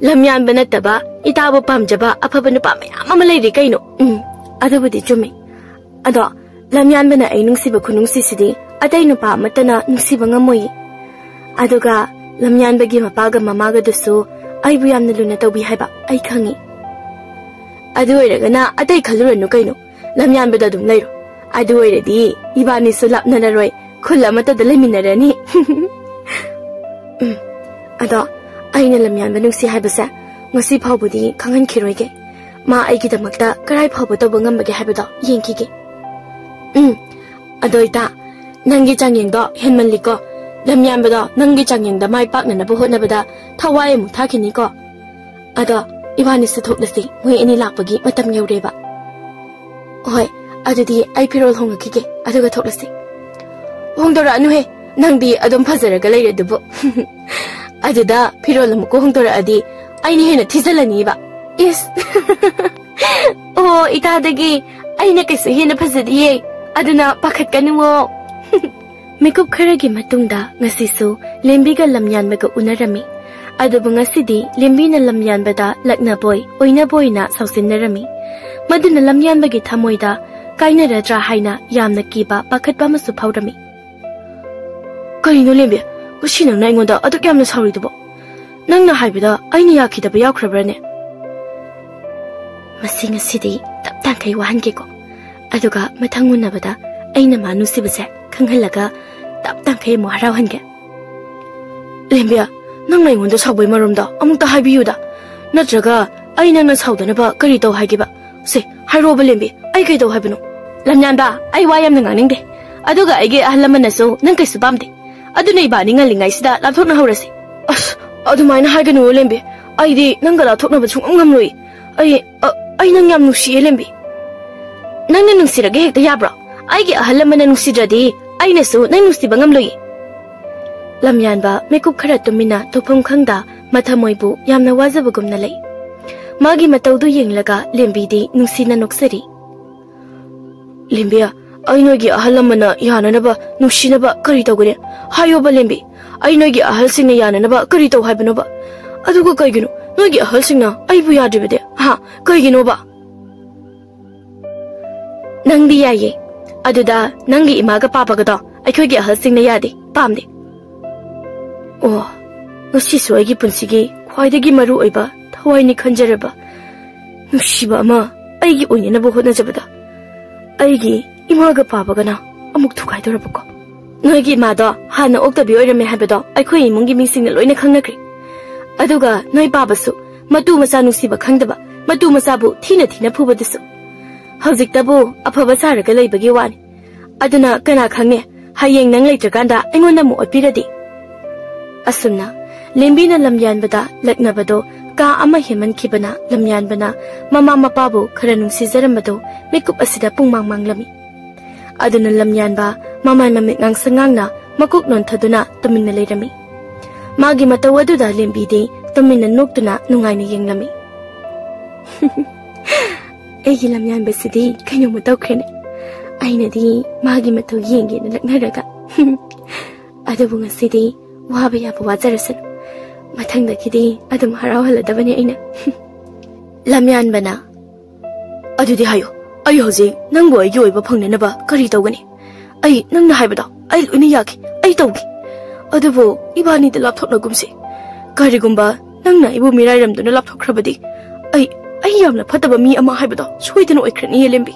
ꯂꯝꯌꯥꯟꯕ ꯅꯠꯇꯕ ꯏꯇꯥꯕꯨ ꯄꯥꯝꯖꯕ ꯑꯐꯕ ꯅꯨꯄꯥ ꯃꯌꯥꯝ ꯑꯃ ꯂꯩꯔꯤ ꯀꯩꯅꯣ꯫ ꯎꯝ, ꯑꯗꯨꯕꯨꯗꯤ ꯆꯨꯝꯃꯤ꯫ ꯑꯗꯣ ꯂꯝꯌꯥꯟꯕꯅ ꯑꯩ ꯅꯨꯡꯁꯤꯕ ꯈꯨꯅꯨꯡꯁꯤꯁꯤꯗꯤ ꯑꯇꯩ ꯅꯨꯄꯥ ꯑꯃꯠꯇꯅ ꯅꯨꯡꯁꯤꯕ ꯉꯝꯃꯣꯏꯌꯦ꯫ ꯑꯗꯨꯒ ꯂꯝꯌꯥꯟꯕꯒꯤ ꯃꯄꯥꯒ ꯃꯃꯥꯒꯗꯨꯁꯨ ꯑꯩꯕꯨ ꯌꯥꯝꯅ ꯂꯨꯅ ꯇꯧꯕꯤ ꯍꯥꯏꯕ ꯑꯩ ꯈꯪꯉꯤ꯫ ꯑꯗꯨ ꯑꯣꯏꯔꯒꯅ ꯑꯇꯩ ꯈꯜꯂꯨꯔꯅꯨ ꯀꯩꯅꯣ, ꯂꯝꯌꯥꯟꯕꯗ ꯑꯗꯨꯝ ꯂꯩꯔꯣ꯫ ꯑꯗꯨ ꯑꯣꯏꯔꯗꯤ ꯏꯕꯥꯅꯤꯁꯨ ꯂꯥꯞꯅꯔꯔꯣꯏ, ꯈꯨꯜ ꯑꯃꯠꯇꯗ ꯂꯩꯃꯤꯟꯅꯔꯅꯤ꯫ ꯎꯝ, ꯑꯗꯣ ꯑꯩꯅ ꯂꯝꯌꯥꯟꯕ ꯅꯨꯡꯁꯤ ꯍꯥꯏꯕꯁꯦ ꯉꯁꯤ ꯐꯥꯎꯕꯗꯤ ꯈꯪꯍꯟꯈꯤꯔꯣꯏꯒꯦ꯫ ꯃꯥ ꯑꯩꯒꯤꯗꯃꯛꯇ ꯀꯔꯥꯏ ꯐꯥꯎꯕ ꯇꯧꯕ ꯉꯝꯕꯒꯦ ꯍꯥꯏꯕꯗꯣ ꯌꯦꯡꯈꯤꯒꯦ꯫ ꯎꯝ, ꯑꯗꯣ ꯏꯇꯥ, ꯅꯪꯒꯤ ꯆꯥꯡꯌꯦꯡꯗꯣ ꯍꯦꯟꯃꯜꯂꯤꯀꯣ꯫ ꯂꯝꯌꯥꯟꯕꯗꯣ ꯅꯪꯒꯤ ꯆꯥꯡꯌꯦꯡꯗ ꯃꯥꯏ ꯄꯥꯛꯅꯅꯕ ꯍꯣꯠꯅꯕꯗ ꯊꯋꯥꯏ ꯑꯃꯨꯛ ꯊꯥꯈꯤꯅꯤꯀꯣ꯫ ꯑꯗꯣ ꯏꯕꯥꯅꯤꯁꯨ ꯊꯣꯛꯂꯁꯤ, ꯃꯣꯏ ꯑꯅꯤ ꯂꯥꯛꯄꯒꯤ ꯃꯇꯝ ꯌꯧꯔꯦꯕ꯫ ꯍꯣꯏ, ꯑꯗꯨꯗꯤ ꯑꯩ ꯐꯤꯔꯣꯜ ꯍꯣꯡꯉꯛꯈꯤꯒꯦ, ꯑꯗꯨꯒ ꯊꯣꯛꯂꯁꯤ꯫ ꯍꯣꯡꯗꯣꯔꯛꯑꯅꯨꯍꯦ, ꯅꯪꯗꯤ ꯑꯗꯨꯝ ꯐꯖꯔꯒ ꯂꯩꯔꯦ ꯑꯗꯨꯕꯨ꯫ ꯑꯗꯨꯗ ꯐꯤꯔꯣꯜ ꯑꯃꯨꯛꯀ ꯍꯣꯡꯗꯣꯔꯛꯑꯗꯤ ꯑꯩꯅ ꯍꯦꯟꯅ ꯊꯤꯖꯤꯜꯂꯅꯤꯕ꯫ ꯏꯁ꯫ ꯑꯣ, ꯏꯇꯥꯗꯒꯤ ꯑꯩꯅ ꯀꯩꯁꯨ ꯍꯦꯟꯅ ꯐꯖꯗꯤꯌꯦ, ꯑꯗꯨꯅ ꯄꯥꯈꯠꯀꯅꯨꯋꯣ꯫ ꯃꯤꯀꯨꯞ ꯈꯔꯒꯤ ꯃꯇꯨꯡꯗ ꯉꯁꯤꯁꯨ ꯂꯦꯝꯕꯤꯒ ꯂꯝꯌꯥꯟꯕꯒ ꯎꯅꯔꯝꯃꯤ꯫ ꯑꯗꯨꯕꯨ ꯉꯁꯤꯗꯤ ꯂꯦꯝꯕꯤꯅ ꯂꯝꯌꯥꯟꯕꯗ ꯂꯛꯅꯕꯣꯏ ꯑꯣꯏꯅꯕꯣꯏꯅ ꯁꯥꯎꯁꯤꯟꯅꯔꯝꯃꯤ꯫ ꯃꯗꯨꯅ ꯂꯝꯌꯥꯟꯕꯒꯤ ꯊꯃꯣꯏꯗ ꯀꯥꯏꯅꯔꯗ꯭ꯔꯥ ꯍꯥꯏꯅ ꯌꯥꯝꯅ ꯀꯤꯕ ꯄꯥꯈꯠꯄ ꯑꯃꯁꯨ ꯐꯥꯎꯔꯝꯃꯤ꯫ ꯀꯔꯤꯅꯣ ꯂꯦꯝꯕꯤ, ꯉꯁꯤ ꯅꯪꯅ ꯑꯩꯉꯣꯟꯗ ꯑꯗꯨꯛ ꯌꯥꯝꯅ ꯁꯥꯎꯔꯤꯗꯨꯕꯣ? ꯅꯪꯅ ꯍꯥꯏꯕꯗ ꯑꯩꯅ ꯌꯥꯈꯤꯗꯕ ꯌꯥꯎꯈ꯭ꯔꯕ꯭ꯔꯅꯦ? ꯃꯁꯤ ꯉꯁꯤꯗꯤ ꯇꯞ ꯇꯥꯡꯈꯩ ꯋꯥꯍꯟꯒꯦꯀꯣ, ꯑꯗꯨꯒ ꯃꯊꯪ ꯎꯅꯕꯗ ꯑꯩꯅ ꯃꯥ ꯅꯨꯡꯁꯤꯕꯁꯦ ꯈꯪꯍꯜꯂꯒ ꯇꯞ ꯇꯥꯡꯈꯩ ꯑꯃꯨꯛ ꯍꯔꯥꯎꯍꯟꯒꯦ꯫ ꯂꯦꯝꯕꯤꯌꯥ, ꯅꯪꯅ ꯑꯩꯉꯣꯟꯗ ꯁꯥꯎꯕꯩ ꯃꯔꯝꯗꯣ ꯑꯃꯨꯛꯇ ꯍꯥꯏꯕꯤꯌꯨꯗ꯫ ꯅꯠꯇ꯭ꯔꯒ ꯑꯩ ꯅꯪꯅ ꯁꯥꯎꯗꯅꯕ ꯀꯔꯤ ꯇꯧ ꯍꯥꯏꯒꯦꯕ? ꯁꯦ, ꯍꯥꯏꯔꯣꯕ ꯂꯦꯝꯕꯤ, ꯑꯩ ꯀꯩꯗꯧ ꯍꯥꯏꯕꯅꯣ? ꯂꯝꯌꯥꯟꯕ, ꯑꯩ ꯋꯥ ꯌꯥꯝꯅ ꯉꯥꯡꯅꯤꯡꯗꯦ꯫ ꯑꯗꯨꯒ ꯑꯩꯒꯤ ꯑꯍꯜ ꯂꯃꯟꯅꯁꯨ ꯅꯪ ꯀꯩꯁꯨ ꯄꯥꯝꯗꯦ꯫ ꯑꯗꯨꯅ ꯏꯕꯥꯅꯤ ꯉꯜꯂꯤꯉꯩꯁꯤꯗ ꯂꯥꯞꯊꯣꯛꯅꯍꯧꯔꯁꯤ꯫ ꯑꯁ, ꯑꯗꯨꯃꯥꯏꯅ ꯍꯥꯏꯒꯅꯨ ꯂꯦꯝꯕꯤ꯫ ꯑꯩꯗꯤ ꯅꯪꯒ ꯂꯥꯞꯊꯣꯛꯅꯕ ꯁꯨꯡꯉꯝ ꯉꯝꯂꯣꯏ꯫ ꯑꯩ, ꯑ, ꯑꯩ ꯅꯪ ꯌꯥꯝ ꯅꯨꯡꯁꯤꯌꯦ ꯂꯦꯝꯕꯤ꯫ ꯅꯪꯅ ꯅꯨꯡꯁꯤꯔꯒ ꯍꯦꯛꯇ ꯌꯥꯕ꯭ꯔꯣ? ꯑꯩꯒꯤ ꯑꯍꯜ ꯂꯃꯟꯅ ꯅꯨꯡꯁꯤꯗ꯭ꯔꯗꯤ ꯑꯩꯅꯁꯨ ꯅꯪ ꯅꯨꯡꯁꯤꯕ ꯉꯝꯂꯣꯏꯌꯦ꯫ ꯂꯝꯌꯥꯟꯕ ꯃꯤꯀꯨꯞ ꯈꯔ ꯇꯨꯃꯤꯟꯅ ꯇꯧꯐꯝ ꯈꯪꯗ ꯃꯊꯃꯣꯏꯕꯨ ꯌꯥꯝꯅ ꯋꯥꯖꯕꯒꯨꯝꯅ ꯂꯩ꯫ ꯃꯥꯒꯤ ꯃꯇꯧꯗꯨ ꯌꯦꯡꯂꯒ ꯂꯦꯝꯕꯤꯗꯤ ꯅꯨꯡꯁꯤꯅ ꯅꯣꯛꯆꯔꯤ꯫ "ꯂꯦꯝꯕꯤ, ꯑꯩ ꯅꯣꯏꯒꯤ ꯑꯍꯜ ꯂꯃꯟꯅ ꯌꯥꯅꯅꯕ, ꯅꯨꯡꯁꯤꯅꯕ ꯀꯔꯤ ꯇꯧꯒꯅꯤ? ꯍꯥꯏꯌꯣꯕ ꯂꯦꯝꯕꯤ, ꯑꯩ ꯅꯣꯏꯒꯤ ꯑꯍꯜꯁꯤꯡꯅ ꯌꯥꯅꯅꯕ ꯀꯔꯤ ꯇꯧ ꯍꯥꯏꯕꯅꯣꯕ? ꯑꯗꯨꯒ ꯀꯩꯒꯤꯅꯣ ꯅꯣꯏꯒꯤ ꯑꯍꯜꯁꯤꯡꯅ ꯑꯩꯕꯨ ꯌꯥꯗ꯭ꯔꯤꯕꯗꯤ? ꯍꯥ, ꯀꯩꯒꯤꯅꯣꯕ?" "ꯅꯪꯗꯤ ꯌꯥꯏꯌꯦ꯫ ꯑꯗꯨꯗ ꯅꯪꯒꯤ ꯏꯃꯥꯒ ꯄꯥꯕꯒꯗꯣ ꯑꯩꯈꯣꯏꯒꯤ ꯑꯍꯜꯁꯤꯡꯅ ꯌꯥꯗꯦ, ꯄꯥꯝꯗꯦ꯫" ꯑꯣ, ꯉꯁꯤꯁꯨ ꯑꯩꯒꯤ ꯄꯨꯟꯁꯤꯒꯤ ꯈ꯭ꯋꯥꯏꯗꯒꯤ ꯃꯔꯨ ꯑꯣꯏꯕ, ꯊꯋꯥꯏꯅꯤ ꯈꯟꯖꯔꯕ, ꯅꯨꯡꯁꯤꯕ ꯑꯃ ꯑꯩꯒꯤ ꯑꯣꯏꯅꯅꯕ ꯍꯣꯠꯅꯖꯕꯗ ꯑꯩꯒꯤ ꯏꯃꯥꯒ ꯄꯥꯕꯒꯅ ꯑꯃꯨꯛ ꯊꯨꯒꯥꯏꯗꯧꯔꯕꯀꯣ꯫ ꯅꯣꯏꯒꯤ ꯏꯃꯥꯗꯣ ꯍꯥꯟꯅ ꯑꯣꯛꯇꯕꯤ ꯑꯣꯏꯔꯝꯃꯦ ꯍꯥꯏꯕꯗꯣ ꯑꯩꯈꯣꯏ ꯏꯃꯨꯡꯒꯤ ꯃꯤꯁꯤꯡꯅ ꯂꯣꯏꯅ ꯈꯪꯅꯈ꯭ꯔꯦ꯫ ꯑꯗꯨꯒ ꯅꯣꯏ ꯄꯥꯕꯁꯨ ꯃꯇꯨ ꯃꯆꯥ ꯅꯨꯡꯁꯤꯕ ꯈꯪꯗꯕ, ꯃꯇꯨ ꯃꯆꯥꯕꯨ ꯊꯤꯅ ꯊꯤꯅ ꯐꯨꯕꯗꯨꯁꯨ꯫ ꯍꯧꯖꯤꯛꯇꯕꯨ ꯑꯐꯕ ꯁꯥꯔꯒ ꯂꯩꯕꯒꯤ ꯋꯥꯅꯤ꯫ ꯑꯗꯨꯅ ꯀꯅꯥ ꯈꯪꯅꯤ, ꯍꯌꯦꯡ ꯅꯪ ꯂꯩꯇ꯭ꯔꯀꯥꯟꯗ ꯑꯩꯉꯣꯟꯗ ꯑꯃꯨꯛ ꯑꯣꯠꯄꯤꯔꯗꯤ? ꯑꯁꯨꯝꯅ ꯂꯦꯝꯕꯤꯅ ꯂꯝꯌꯥꯟꯕꯗ ꯂꯛꯅꯕꯗꯣ ꯀꯥ ꯑꯃ ꯍꯦꯟꯃꯟꯈꯤꯕꯅ ꯂꯝꯌꯥꯟꯕꯅ ꯃꯃꯥ ꯃꯄꯥꯕꯨ ꯈꯔ ꯅꯨꯡꯁꯤꯖꯔꯝꯕꯗꯣ ꯃꯤꯀꯨꯞ ꯑꯁꯤꯗ ꯄꯨꯡꯃꯥꯡ ꯃꯥꯡꯂꯝꯃꯤ꯫ ꯑꯗꯨꯅ ꯂꯝꯌꯥꯟꯕ ꯃꯃꯥꯏ ꯃꯃꯤꯠ ꯉꯥꯡꯁꯪ ꯉꯥꯡꯅ ꯃꯀꯣꯛ ꯅꯣꯟꯊꯗꯨꯅ ꯇꯨꯃꯤꯟꯅ ꯂꯩꯔꯝꯃꯤ꯫ ꯃꯥꯒꯤ ꯃꯇꯧ ꯑꯗꯨꯗ ꯂꯦꯝꯕꯤꯗꯤ ꯇꯨꯃꯤꯟꯅ ꯅꯣꯛꯇꯨꯅ ꯅꯨꯡꯉꯥꯏꯅ ꯌꯦꯡꯂꯝꯃꯤ꯫ "ꯑꯩꯒꯤ ꯂꯝꯌꯥꯟꯕꯁꯤꯗꯤ ꯀꯩꯅꯣꯝꯃ ꯇꯧꯈ꯭ꯔꯦꯅꯦ꯫ ꯑꯩꯅꯗꯤ ꯃꯥꯒꯤ ꯃꯇꯧ ꯌꯦꯡꯒꯦꯅ ꯂꯛꯅꯔꯒ꯫ ꯑꯗꯨꯕꯨ ꯉꯁꯤꯗꯤ ꯋꯥꯕ ꯌꯥꯕ ꯋꯥꯖꯔꯁꯅꯨ꯫ ꯃꯊꯪꯗꯒꯤꯗꯤ ꯑꯗꯨꯝ ꯍꯔꯥꯎꯍꯜꯂꯗꯕꯅꯦ ꯑꯩꯅ꯫" ꯂꯝꯌꯥꯟꯕꯅ, "ꯑꯗꯨꯗꯤ ꯍꯥꯏꯌꯨ, ꯑꯩ ꯍꯧꯖꯤꯛ ꯅꯪꯕꯨ ꯑꯩꯒꯤ ꯑꯣꯏꯕ ꯐꯪꯅꯅꯕ ꯀꯔꯤ ꯇꯧꯒꯅꯤ? ꯑꯩ ꯅꯪꯅ ꯍꯥꯏꯕꯗꯣ ꯑꯩ ꯂꯣꯏꯅ ꯌꯥꯈꯤ, ꯑꯩ ꯇꯧꯒꯦ꯫ ꯑꯗꯨꯕꯨ ꯏꯕꯥꯅꯤꯗ ꯂꯥꯞꯊꯣꯛꯅꯒꯨꯝꯁꯤ꯫ ꯀꯔꯤꯒꯨꯝꯕ ꯅꯪꯅ ꯑꯩꯕꯨ ꯃꯤꯔꯥꯏꯔꯝꯗꯨꯅ ꯂꯥꯞꯊꯣꯛꯈ꯭ꯔꯕꯗꯤ ꯑꯩ, ꯑꯩ ꯌꯥꯝꯅ ꯐꯠꯇꯕ ꯃꯤ ꯑꯃ ꯍꯥꯏꯕꯗꯣ ꯁꯣꯏꯗꯅ ꯑꯣꯏꯈ꯭ꯔꯅꯤꯌꯦ ꯂꯦꯝꯕꯤ꯫"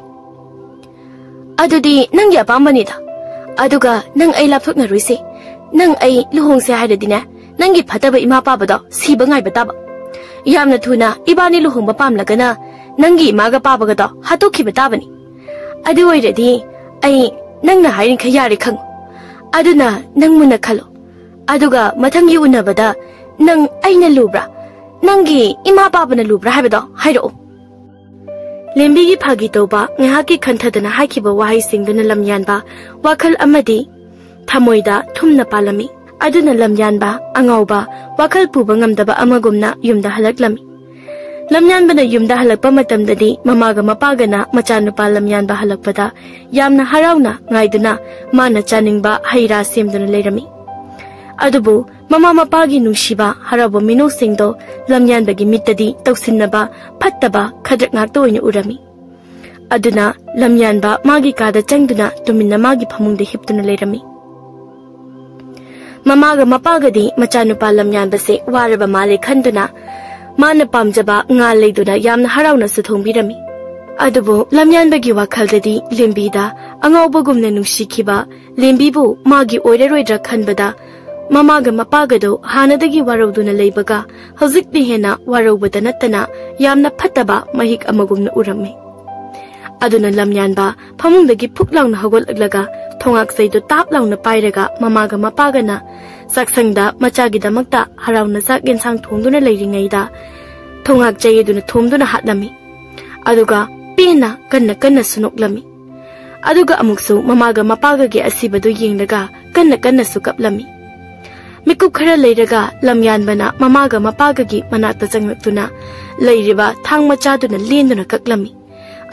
"ꯑꯗꯨꯗꯤ ꯅꯪꯒꯤ ꯑꯄꯥꯝꯕꯅꯤꯗ꯫ ꯑꯗꯨꯒ ꯅꯪ ꯑꯩ ꯂꯥꯞꯊꯣꯛꯅꯔꯣꯏꯁꯦ꯫ ꯅꯪ ꯑꯩ ꯂꯨꯍꯣꯡꯁꯦ ꯍꯥꯏꯔꯗꯤꯅꯦ, ꯅꯪꯒꯤ ꯐꯠꯇꯕ ꯏꯃꯥ ꯄꯥꯕꯗꯣ ꯁꯤꯕ ꯉꯥꯏꯕ ꯇꯥꯕ꯫ ꯌꯥꯝꯅ ꯊꯨꯅ ꯏꯕꯥꯅꯤ ꯂꯨꯍꯣꯡꯕ ꯄꯥꯝꯂꯒꯅ ꯅꯪꯒꯤ ꯏꯃꯥꯒ ꯄꯥꯕꯒꯗꯣ ꯍꯥꯠꯇꯣꯛꯈꯤꯕ ꯇꯥꯕꯅꯤ꯫ ꯑꯗꯨ ꯑꯣꯏꯔꯗꯤ ꯑꯩ ꯅꯪꯅ ꯍꯥꯏꯔꯤꯈꯩ ꯌꯥꯔꯦ ꯈꯪꯉꯨ꯫ ꯑꯗꯨꯅ ꯅꯪ ꯃꯨꯟꯅ ꯈꯜꯂꯣ꯫ ꯑꯗꯨꯒ ꯃꯊꯪꯒꯤ ꯎꯅꯕꯗ ꯅꯪ ꯑꯩꯅ ꯂꯨꯕ꯭ꯔꯥ, ꯅꯪꯒꯤ ꯏꯃꯥ ꯄꯥꯕꯅ ꯂꯨꯕ꯭ꯔꯥ ꯍꯥꯏꯕꯗꯣ ꯍꯥꯏꯔꯛꯑꯣ꯫" ꯂꯦꯝꯕꯤꯒꯤ ꯐꯥꯒꯤ ꯇꯧꯕ ꯉꯥꯏꯍꯥꯛꯀꯤ ꯈꯟꯊꯗꯅ ꯍꯥꯏꯈꯤꯕ ꯋꯥꯍꯩꯁꯤꯡꯗꯨꯅ ꯂꯝꯌꯥꯟꯕ ꯋꯥꯈꯜ ꯑꯃꯗꯤ ꯊꯃꯣꯏꯗ ꯊꯨꯝꯅ ꯄꯥꯜꯂꯝꯃꯤ꯫ ꯑꯗꯨꯅ ꯂꯝꯌꯥꯟꯕ ꯑꯉꯥꯎꯕ, ꯋꯥꯈꯜ ꯄꯨꯕ ꯉꯝꯗꯕ ꯑꯃꯒꯨꯝꯅ ꯌꯨꯝꯗ ꯍꯜꯂꯛꯂꯝꯃꯤ꯫ ꯂꯝꯌꯥꯟꯕꯅ ꯌꯨꯝꯗ ꯍꯜꯂꯛꯄ ꯃꯇꯝꯗꯗꯤ ꯃꯃꯥꯒ ꯃꯄꯥꯒꯅ ꯃꯆꯥꯅꯨꯄꯥ ꯂꯝꯌꯥꯟꯕ ꯍꯜꯂꯛꯄꯗ ꯌꯥꯝꯅ ꯍꯔꯥꯎꯅ ꯉꯥꯏꯗꯨꯅ ꯃꯥꯅ ꯆꯥꯅꯤꯡꯕ ꯍꯩ ꯔꯥ ꯁꯦꯝꯗꯨꯅ ꯂꯩꯔꯝꯃꯤ꯫ ꯑꯗꯨꯕꯨ ꯃꯃꯥ ꯃꯄꯥꯒꯤ ꯅꯨꯡꯁꯤꯕ ꯍꯔꯥꯎꯕ ꯃꯤꯅꯣꯛꯁꯤꯡꯗꯣ ꯂꯝꯌꯥꯟꯕꯒꯤ ꯃꯤꯠꯇꯗꯤ ꯇꯧꯁꯤꯟꯅꯕ ꯐꯠꯇꯕ ꯈꯗ꯭ꯔꯛ ꯉꯥꯛꯇ ꯑꯣꯏꯅ ꯎꯔꯝꯃꯤ꯫ ꯑꯗꯨꯅ ꯂꯝꯌꯥꯟꯕ ꯃꯥꯒꯤ ꯀꯥꯗ ꯆꯪꯗꯨꯅ ꯇꯨꯃꯤꯟꯅ ꯃꯥꯒꯤ ꯐꯃꯨꯡꯗ ꯍꯤꯞꯇꯨꯅ ꯂꯩꯔꯝꯃꯤ꯫ ꯃꯃꯥꯒ ꯃꯄꯥꯒꯗꯤ ꯃꯆꯥꯅꯨꯄꯥ ꯂꯝꯌꯥꯟꯕꯁꯦ ꯋꯥꯔꯕ ꯃꯥꯜꯂꯦ ꯈꯟꯗꯨꯅ ꯃꯥꯅ ꯄꯥꯝꯖꯕ ꯉꯥ ꯂꯩꯗꯨꯅ ꯌꯥꯝꯅ ꯍꯔꯥꯎꯅꯁꯨ ꯊꯣꯡꯕꯤꯔꯝꯃꯤ꯫ ꯑꯗꯨꯕꯨ ꯂꯝꯌꯥꯟꯕꯒꯤ ꯋꯥꯈꯜꯗꯗꯤ ꯂꯦꯝꯕꯤꯗ ꯑꯉꯥꯎꯕꯒꯨꯝꯅ ꯅꯨꯡꯁꯤꯈꯤꯕ ꯂꯦꯝꯕꯤꯕꯨ ꯃꯥꯒꯤ ꯑꯣꯏꯔꯔꯣꯏꯗ꯭ꯔꯥ ꯈꯟꯕꯗ ꯃꯃꯥꯒ ꯃꯄꯥꯒꯗꯣ ꯍꯥꯟꯅꯗꯒꯤ ꯋꯥꯔꯧꯗꯨꯅ ꯂꯩꯕꯒ ꯍꯧꯖꯤꯛꯇꯤ ꯍꯦꯟꯅ ꯋꯥꯔꯧꯕꯗ ꯅꯠꯇꯅ ꯌꯥꯝꯅ ꯐꯠꯇꯕ ꯃꯍꯤꯛ ꯑꯃꯒꯨꯝꯅ ꯎꯔꯝꯃꯤ꯫ ꯑꯗꯨꯅ ꯂꯝꯌꯥꯟꯕ ꯐꯃꯨꯡꯗꯒꯤ ꯐꯨꯛ ꯂꯥꯎꯅ ꯍꯧꯒꯠꯂꯛꯂꯒ ꯊꯣꯉꯥꯛꯆꯩꯗꯨ ꯇꯥꯞ ꯂꯥꯎꯅ ꯄꯥꯏꯔꯒ ꯃꯃꯥꯒ ꯃꯄꯥꯒꯅ ꯆꯥꯛꯁꯪꯗ ꯃꯆꯥꯒꯤꯗꯃꯛꯇ ꯍꯔꯥꯎꯅ ꯆꯥꯛ ꯌꯦꯟꯁꯥꯡ ꯊꯣꯡꯗꯨꯅ ꯂꯩꯔꯤꯉꯩꯗ ꯊꯣꯉꯥꯛꯆꯩ ꯑꯗꯨꯅ ꯊꯣꯝꯗꯨꯅ ꯍꯥꯠꯂꯝꯃꯤ꯫ ꯑꯗꯨꯒ ꯄꯦꯟꯅ ꯀꯟꯅ ꯀꯟꯅꯁꯨ ꯅꯣꯛꯂꯝꯃꯤ꯫ ꯑꯗꯨꯒ ꯑꯃꯨꯛꯁꯨ ꯃꯃꯥꯒ ꯃꯄꯥꯒꯒꯤ ꯑꯁꯤꯕꯗꯨ ꯌꯦꯡꯂꯒ ꯀꯟꯅ ꯀꯟꯅꯁꯨ ꯀꯞꯂꯝꯃꯤ꯫ ꯃꯤꯀꯨꯞ ꯈꯔ ꯂꯩꯔꯒ ꯂꯝꯌꯥꯟꯕꯅ ꯃꯃꯥꯒ ꯃꯄꯥꯒꯒꯤ ꯃꯅꯥꯛꯇ ꯆꯪꯂꯛꯇꯨꯅ ꯂꯩꯔꯤꯕ ꯊꯥꯡ ꯃꯆꯥꯗꯨꯅ ꯂꯦꯟꯗꯨꯅ ꯀꯛꯂꯝꯃꯤ꯫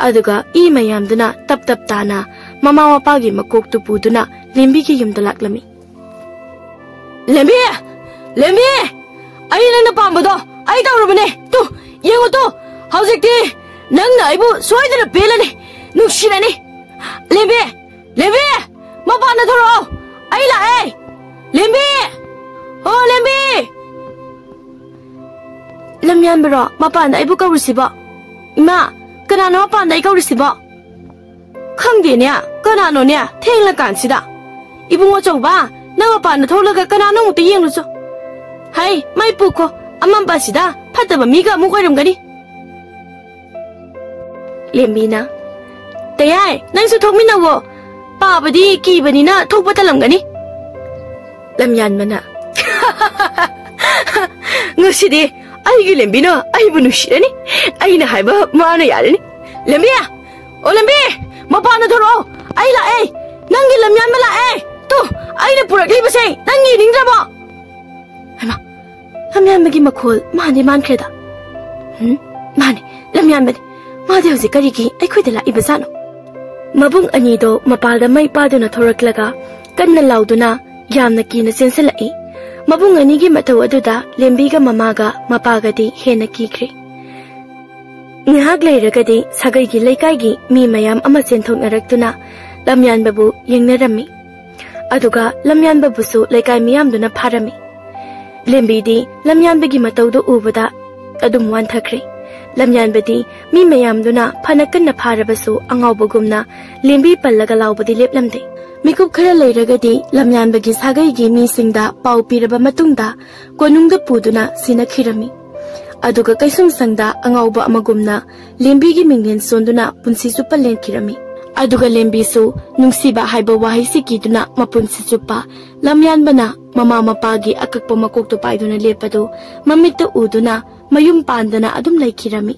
ꯑꯗꯨꯒ ꯏ ꯃꯌꯥꯝꯗꯨꯅ ꯇꯞ ꯇꯞ ꯇꯥꯅ ꯃꯃꯥ ꯃꯄꯥꯒꯤ ꯃꯀꯣꯛꯇꯨ ꯄꯨꯗꯨꯅ ꯂꯦꯝꯕꯤꯒꯤ ꯌꯨꯝꯗ ꯂꯥꯛꯂꯝꯃꯤ꯫ "ꯂꯦꯝꯕꯤ! ꯂꯦꯝꯕꯤ! ꯑꯩ ꯅꯪꯅ ꯄꯥꯝꯕꯗꯣ ꯑꯩ ꯇꯧꯔꯕꯅꯦ꯫ ꯇꯨ, ꯌꯦꯡꯉꯨ ꯇꯨ, ꯍꯧꯖꯤꯛꯇꯤ ꯅꯪꯅ ꯑꯩꯕꯨ ꯁꯣꯏꯗꯅ ꯄꯦꯜꯂꯅꯤ, ꯅꯨꯡꯁꯤꯔꯅꯤ꯫ ꯂꯦꯝꯕꯤ! ꯂꯦꯝꯕꯤ! ꯃꯄꯥꯟꯗ ꯊꯣꯔꯛꯑꯣ! ꯑꯩ ꯂꯥꯛꯑꯦ! ꯂꯦꯝꯕꯤ! ꯑꯣ, ꯂꯦꯝꯕꯤ!" "ꯂꯝꯌꯥꯟꯕꯔꯣ ꯃꯄꯥꯟꯗ ꯑꯩꯕꯨ ꯀꯧꯔꯤꯁꯤꯕꯣ? ꯏꯃꯥ, ꯀꯅꯥꯅꯣ ꯃꯄꯥꯟꯗ ꯑꯩ ꯀꯧꯔꯤꯁꯤꯕꯣ?" "ꯈꯪꯗꯦꯅꯦ, ꯀꯅꯥꯅꯣꯅꯦ ꯊꯦꯡꯂꯀꯥꯟꯁꯤꯗ? ꯏꯕꯨꯡꯉꯣ ꯑꯆꯧꯕ, ꯅꯪ ꯃꯄꯥꯟꯗ ꯊꯣꯛꯂꯒ ꯀꯅꯥꯅꯣ ꯑꯃꯨꯛꯇ ꯌꯦꯡꯂꯨꯆꯣ꯫ ꯍꯩ, ꯃꯩ ꯄꯨꯈꯣ, ꯑꯃꯝꯕ ꯑꯁꯤꯗ ꯐꯠꯇꯕ ꯃꯤꯒ ꯑꯃꯨꯛ ꯑꯣꯏꯔꯝꯒꯅꯤ꯫" ꯂꯦꯝꯕꯤꯅ, "ꯇꯌꯥꯏ, ꯅꯪꯁꯨ ꯊꯣꯛꯃꯤꯟꯅꯧꯋꯣ꯫ ꯄꯥꯕꯗꯤ ꯀꯤꯕꯅꯤꯅ ꯊꯣꯛꯄ ꯇꯜꯂꯝꯒꯅꯤ꯫" ꯂꯝꯌꯥꯟꯕꯅ, "ꯉꯁꯤꯗꯤ ꯑꯩꯒꯤ ꯂꯦꯝꯕꯤꯅ ꯑꯩꯕꯨ ꯅꯨꯡꯁꯤꯔꯅꯤ꯫ ꯑꯩꯅ ꯍꯥꯏꯕ ꯃꯥꯅ ꯌꯥꯔꯅꯤ꯫ ꯂꯦꯝꯕꯤ! ꯑꯣ ꯂꯦꯝꯕꯤ! ꯃꯄꯥꯟꯗ ꯊꯣꯔꯛꯑꯣ! ꯑꯩ ꯂꯥꯛꯑꯦ! ꯅꯪꯒꯤ ꯂꯝꯌꯥꯟꯕ ꯂꯥꯛꯑꯦ! ꯇꯨ, ꯑꯩꯅ ꯄꯨꯔꯛꯂꯤꯕꯁꯦ ꯅꯪ ꯌꯦꯡꯅꯤꯡꯗ꯭ꯔꯕꯣ?" ꯍꯩꯃꯥ! ꯂꯝꯌꯥꯟꯕꯒꯤ ꯃꯈꯣꯜ ꯃꯥꯟꯗꯤ ꯃꯥꯟꯈ꯭ꯔꯦꯗ꯫ ꯍꯨꯝ? ꯃꯥꯅꯦ, ꯂꯝꯌꯥꯟꯕꯅꯦ꯫ ꯃꯥꯗꯤ ꯍꯧꯖꯤꯛ ꯀꯔꯤꯒꯤ ꯑꯩꯈꯣꯏꯗ ꯂꯥꯛꯏꯕꯖꯥꯠꯅꯣ? ꯃꯕꯨꯡ ꯑꯅꯤꯗꯣ ꯃꯄꯥꯜꯗ ꯃꯩ ꯄꯥꯗꯨꯅ ꯊꯣꯔꯛꯂꯒ ꯀꯟꯅ ꯂꯥꯎꯗꯨꯅ ꯌꯥꯝꯅ ꯀꯤꯅ ꯆꯦꯟꯁꯤꯜꯂꯛꯏ꯫ ꯃꯕꯨꯡ ꯑꯅꯤꯒꯤ ꯃꯇꯧ ꯑꯗꯨꯗ ꯂꯦꯝꯕꯤꯒ ꯃꯃꯥꯒ ꯃꯄꯥꯒꯗꯤ ꯍꯦꯟꯅ ꯀꯤꯈ꯭ꯔꯦ꯫ ꯉꯥꯏꯍꯥꯛ ꯂꯩꯔꯒꯗꯤ ꯁꯥꯒꯩꯒꯤ ꯂꯩꯀꯥꯏꯒꯤ ꯃꯤ ꯃꯌꯥꯝ ꯑꯃ ꯆꯦꯟꯊꯣꯛꯅꯔꯛꯇꯨꯅ ꯂꯝꯌꯥꯟꯕꯕꯨ ꯌꯦꯡꯅꯔꯝꯃꯤ꯫ ꯑꯗꯨꯒ ꯂꯝꯌꯥꯟꯕꯕꯨꯁꯨ ꯂꯩꯀꯥꯏ ꯃꯤꯌꯥꯝꯗꯨꯅ ꯐꯥꯔꯝꯃꯤ꯫ ꯂꯦꯝꯕꯤꯗꯤ ꯂꯝꯌꯥꯟꯕꯒꯤ ꯃꯇꯧꯗꯨ ꯎꯕꯗ ꯑꯗꯨꯝ ꯋꯥꯟꯊꯈ꯭ꯔꯦ꯫ ꯂꯝꯌꯥꯟꯕꯗꯤ ꯃꯤ ꯃꯌꯥꯝꯗꯨꯅ ꯐꯅ ꯀꯟꯅ ꯐꯥꯔꯕꯁꯨ ꯑꯉꯥꯎꯕꯒꯨꯝꯅ ꯂꯦꯝꯕꯤ ꯄꯜꯂꯒ ꯂꯥꯎꯕꯗꯤ ꯂꯦꯞꯂꯝꯗꯦ꯫ ꯃꯤꯀꯨꯞ ꯈꯔ ꯂꯩꯔꯒꯗꯤ ꯂꯝꯌꯥꯟꯕꯒꯤ ꯁꯥꯒꯩꯒꯤ ꯃꯤꯁꯤꯡꯗ ꯄꯥꯎ ꯄꯤꯔꯕ ꯃꯇꯨꯡꯗ ꯀꯣꯅꯨꯡꯗ ꯄꯨꯗꯨꯅ ꯁꯤꯅꯈꯤꯔꯝꯃꯤ꯫ ꯑꯗꯨꯒ ꯀꯩꯁꯨꯝꯁꯪꯗ ꯑꯉꯥꯎꯕ ꯑꯃꯒꯨꯝꯅ ꯂꯦꯝꯕꯤꯒꯤ ꯃꯤꯡꯂꯦꯟ ꯁꯣꯟꯗꯨꯅ ꯄꯨꯟꯁꯤ ꯆꯨꯞꯄ ꯂꯦꯟꯈꯤꯔꯝꯃꯤ꯫ ꯑꯗꯨꯒ ꯂꯦꯝꯕꯤꯁꯨ ꯅꯨꯡꯁꯤꯕ ꯍꯥꯏꯕ ꯋꯥꯍꯩꯁꯤ ꯀꯤꯗꯨꯅ ꯃꯄꯨꯟꯁꯤ ꯆꯨꯞꯄ ꯂꯝꯌꯥꯟꯕꯅ ꯃꯃꯥ ꯃꯄꯥꯒꯤ ꯑꯀꯛꯄ ꯃꯀꯣꯛꯇꯨ ꯄꯥꯏꯗꯨꯅ ꯂꯦꯞꯄꯗꯨ ꯃꯃꯤꯠꯇ ꯎꯗꯨꯅ ꯃꯌꯨꯝ ꯄꯥꯟꯗꯅ ꯑꯗꯨꯝ ꯂꯩꯈꯤꯔꯝꯃꯤ꯫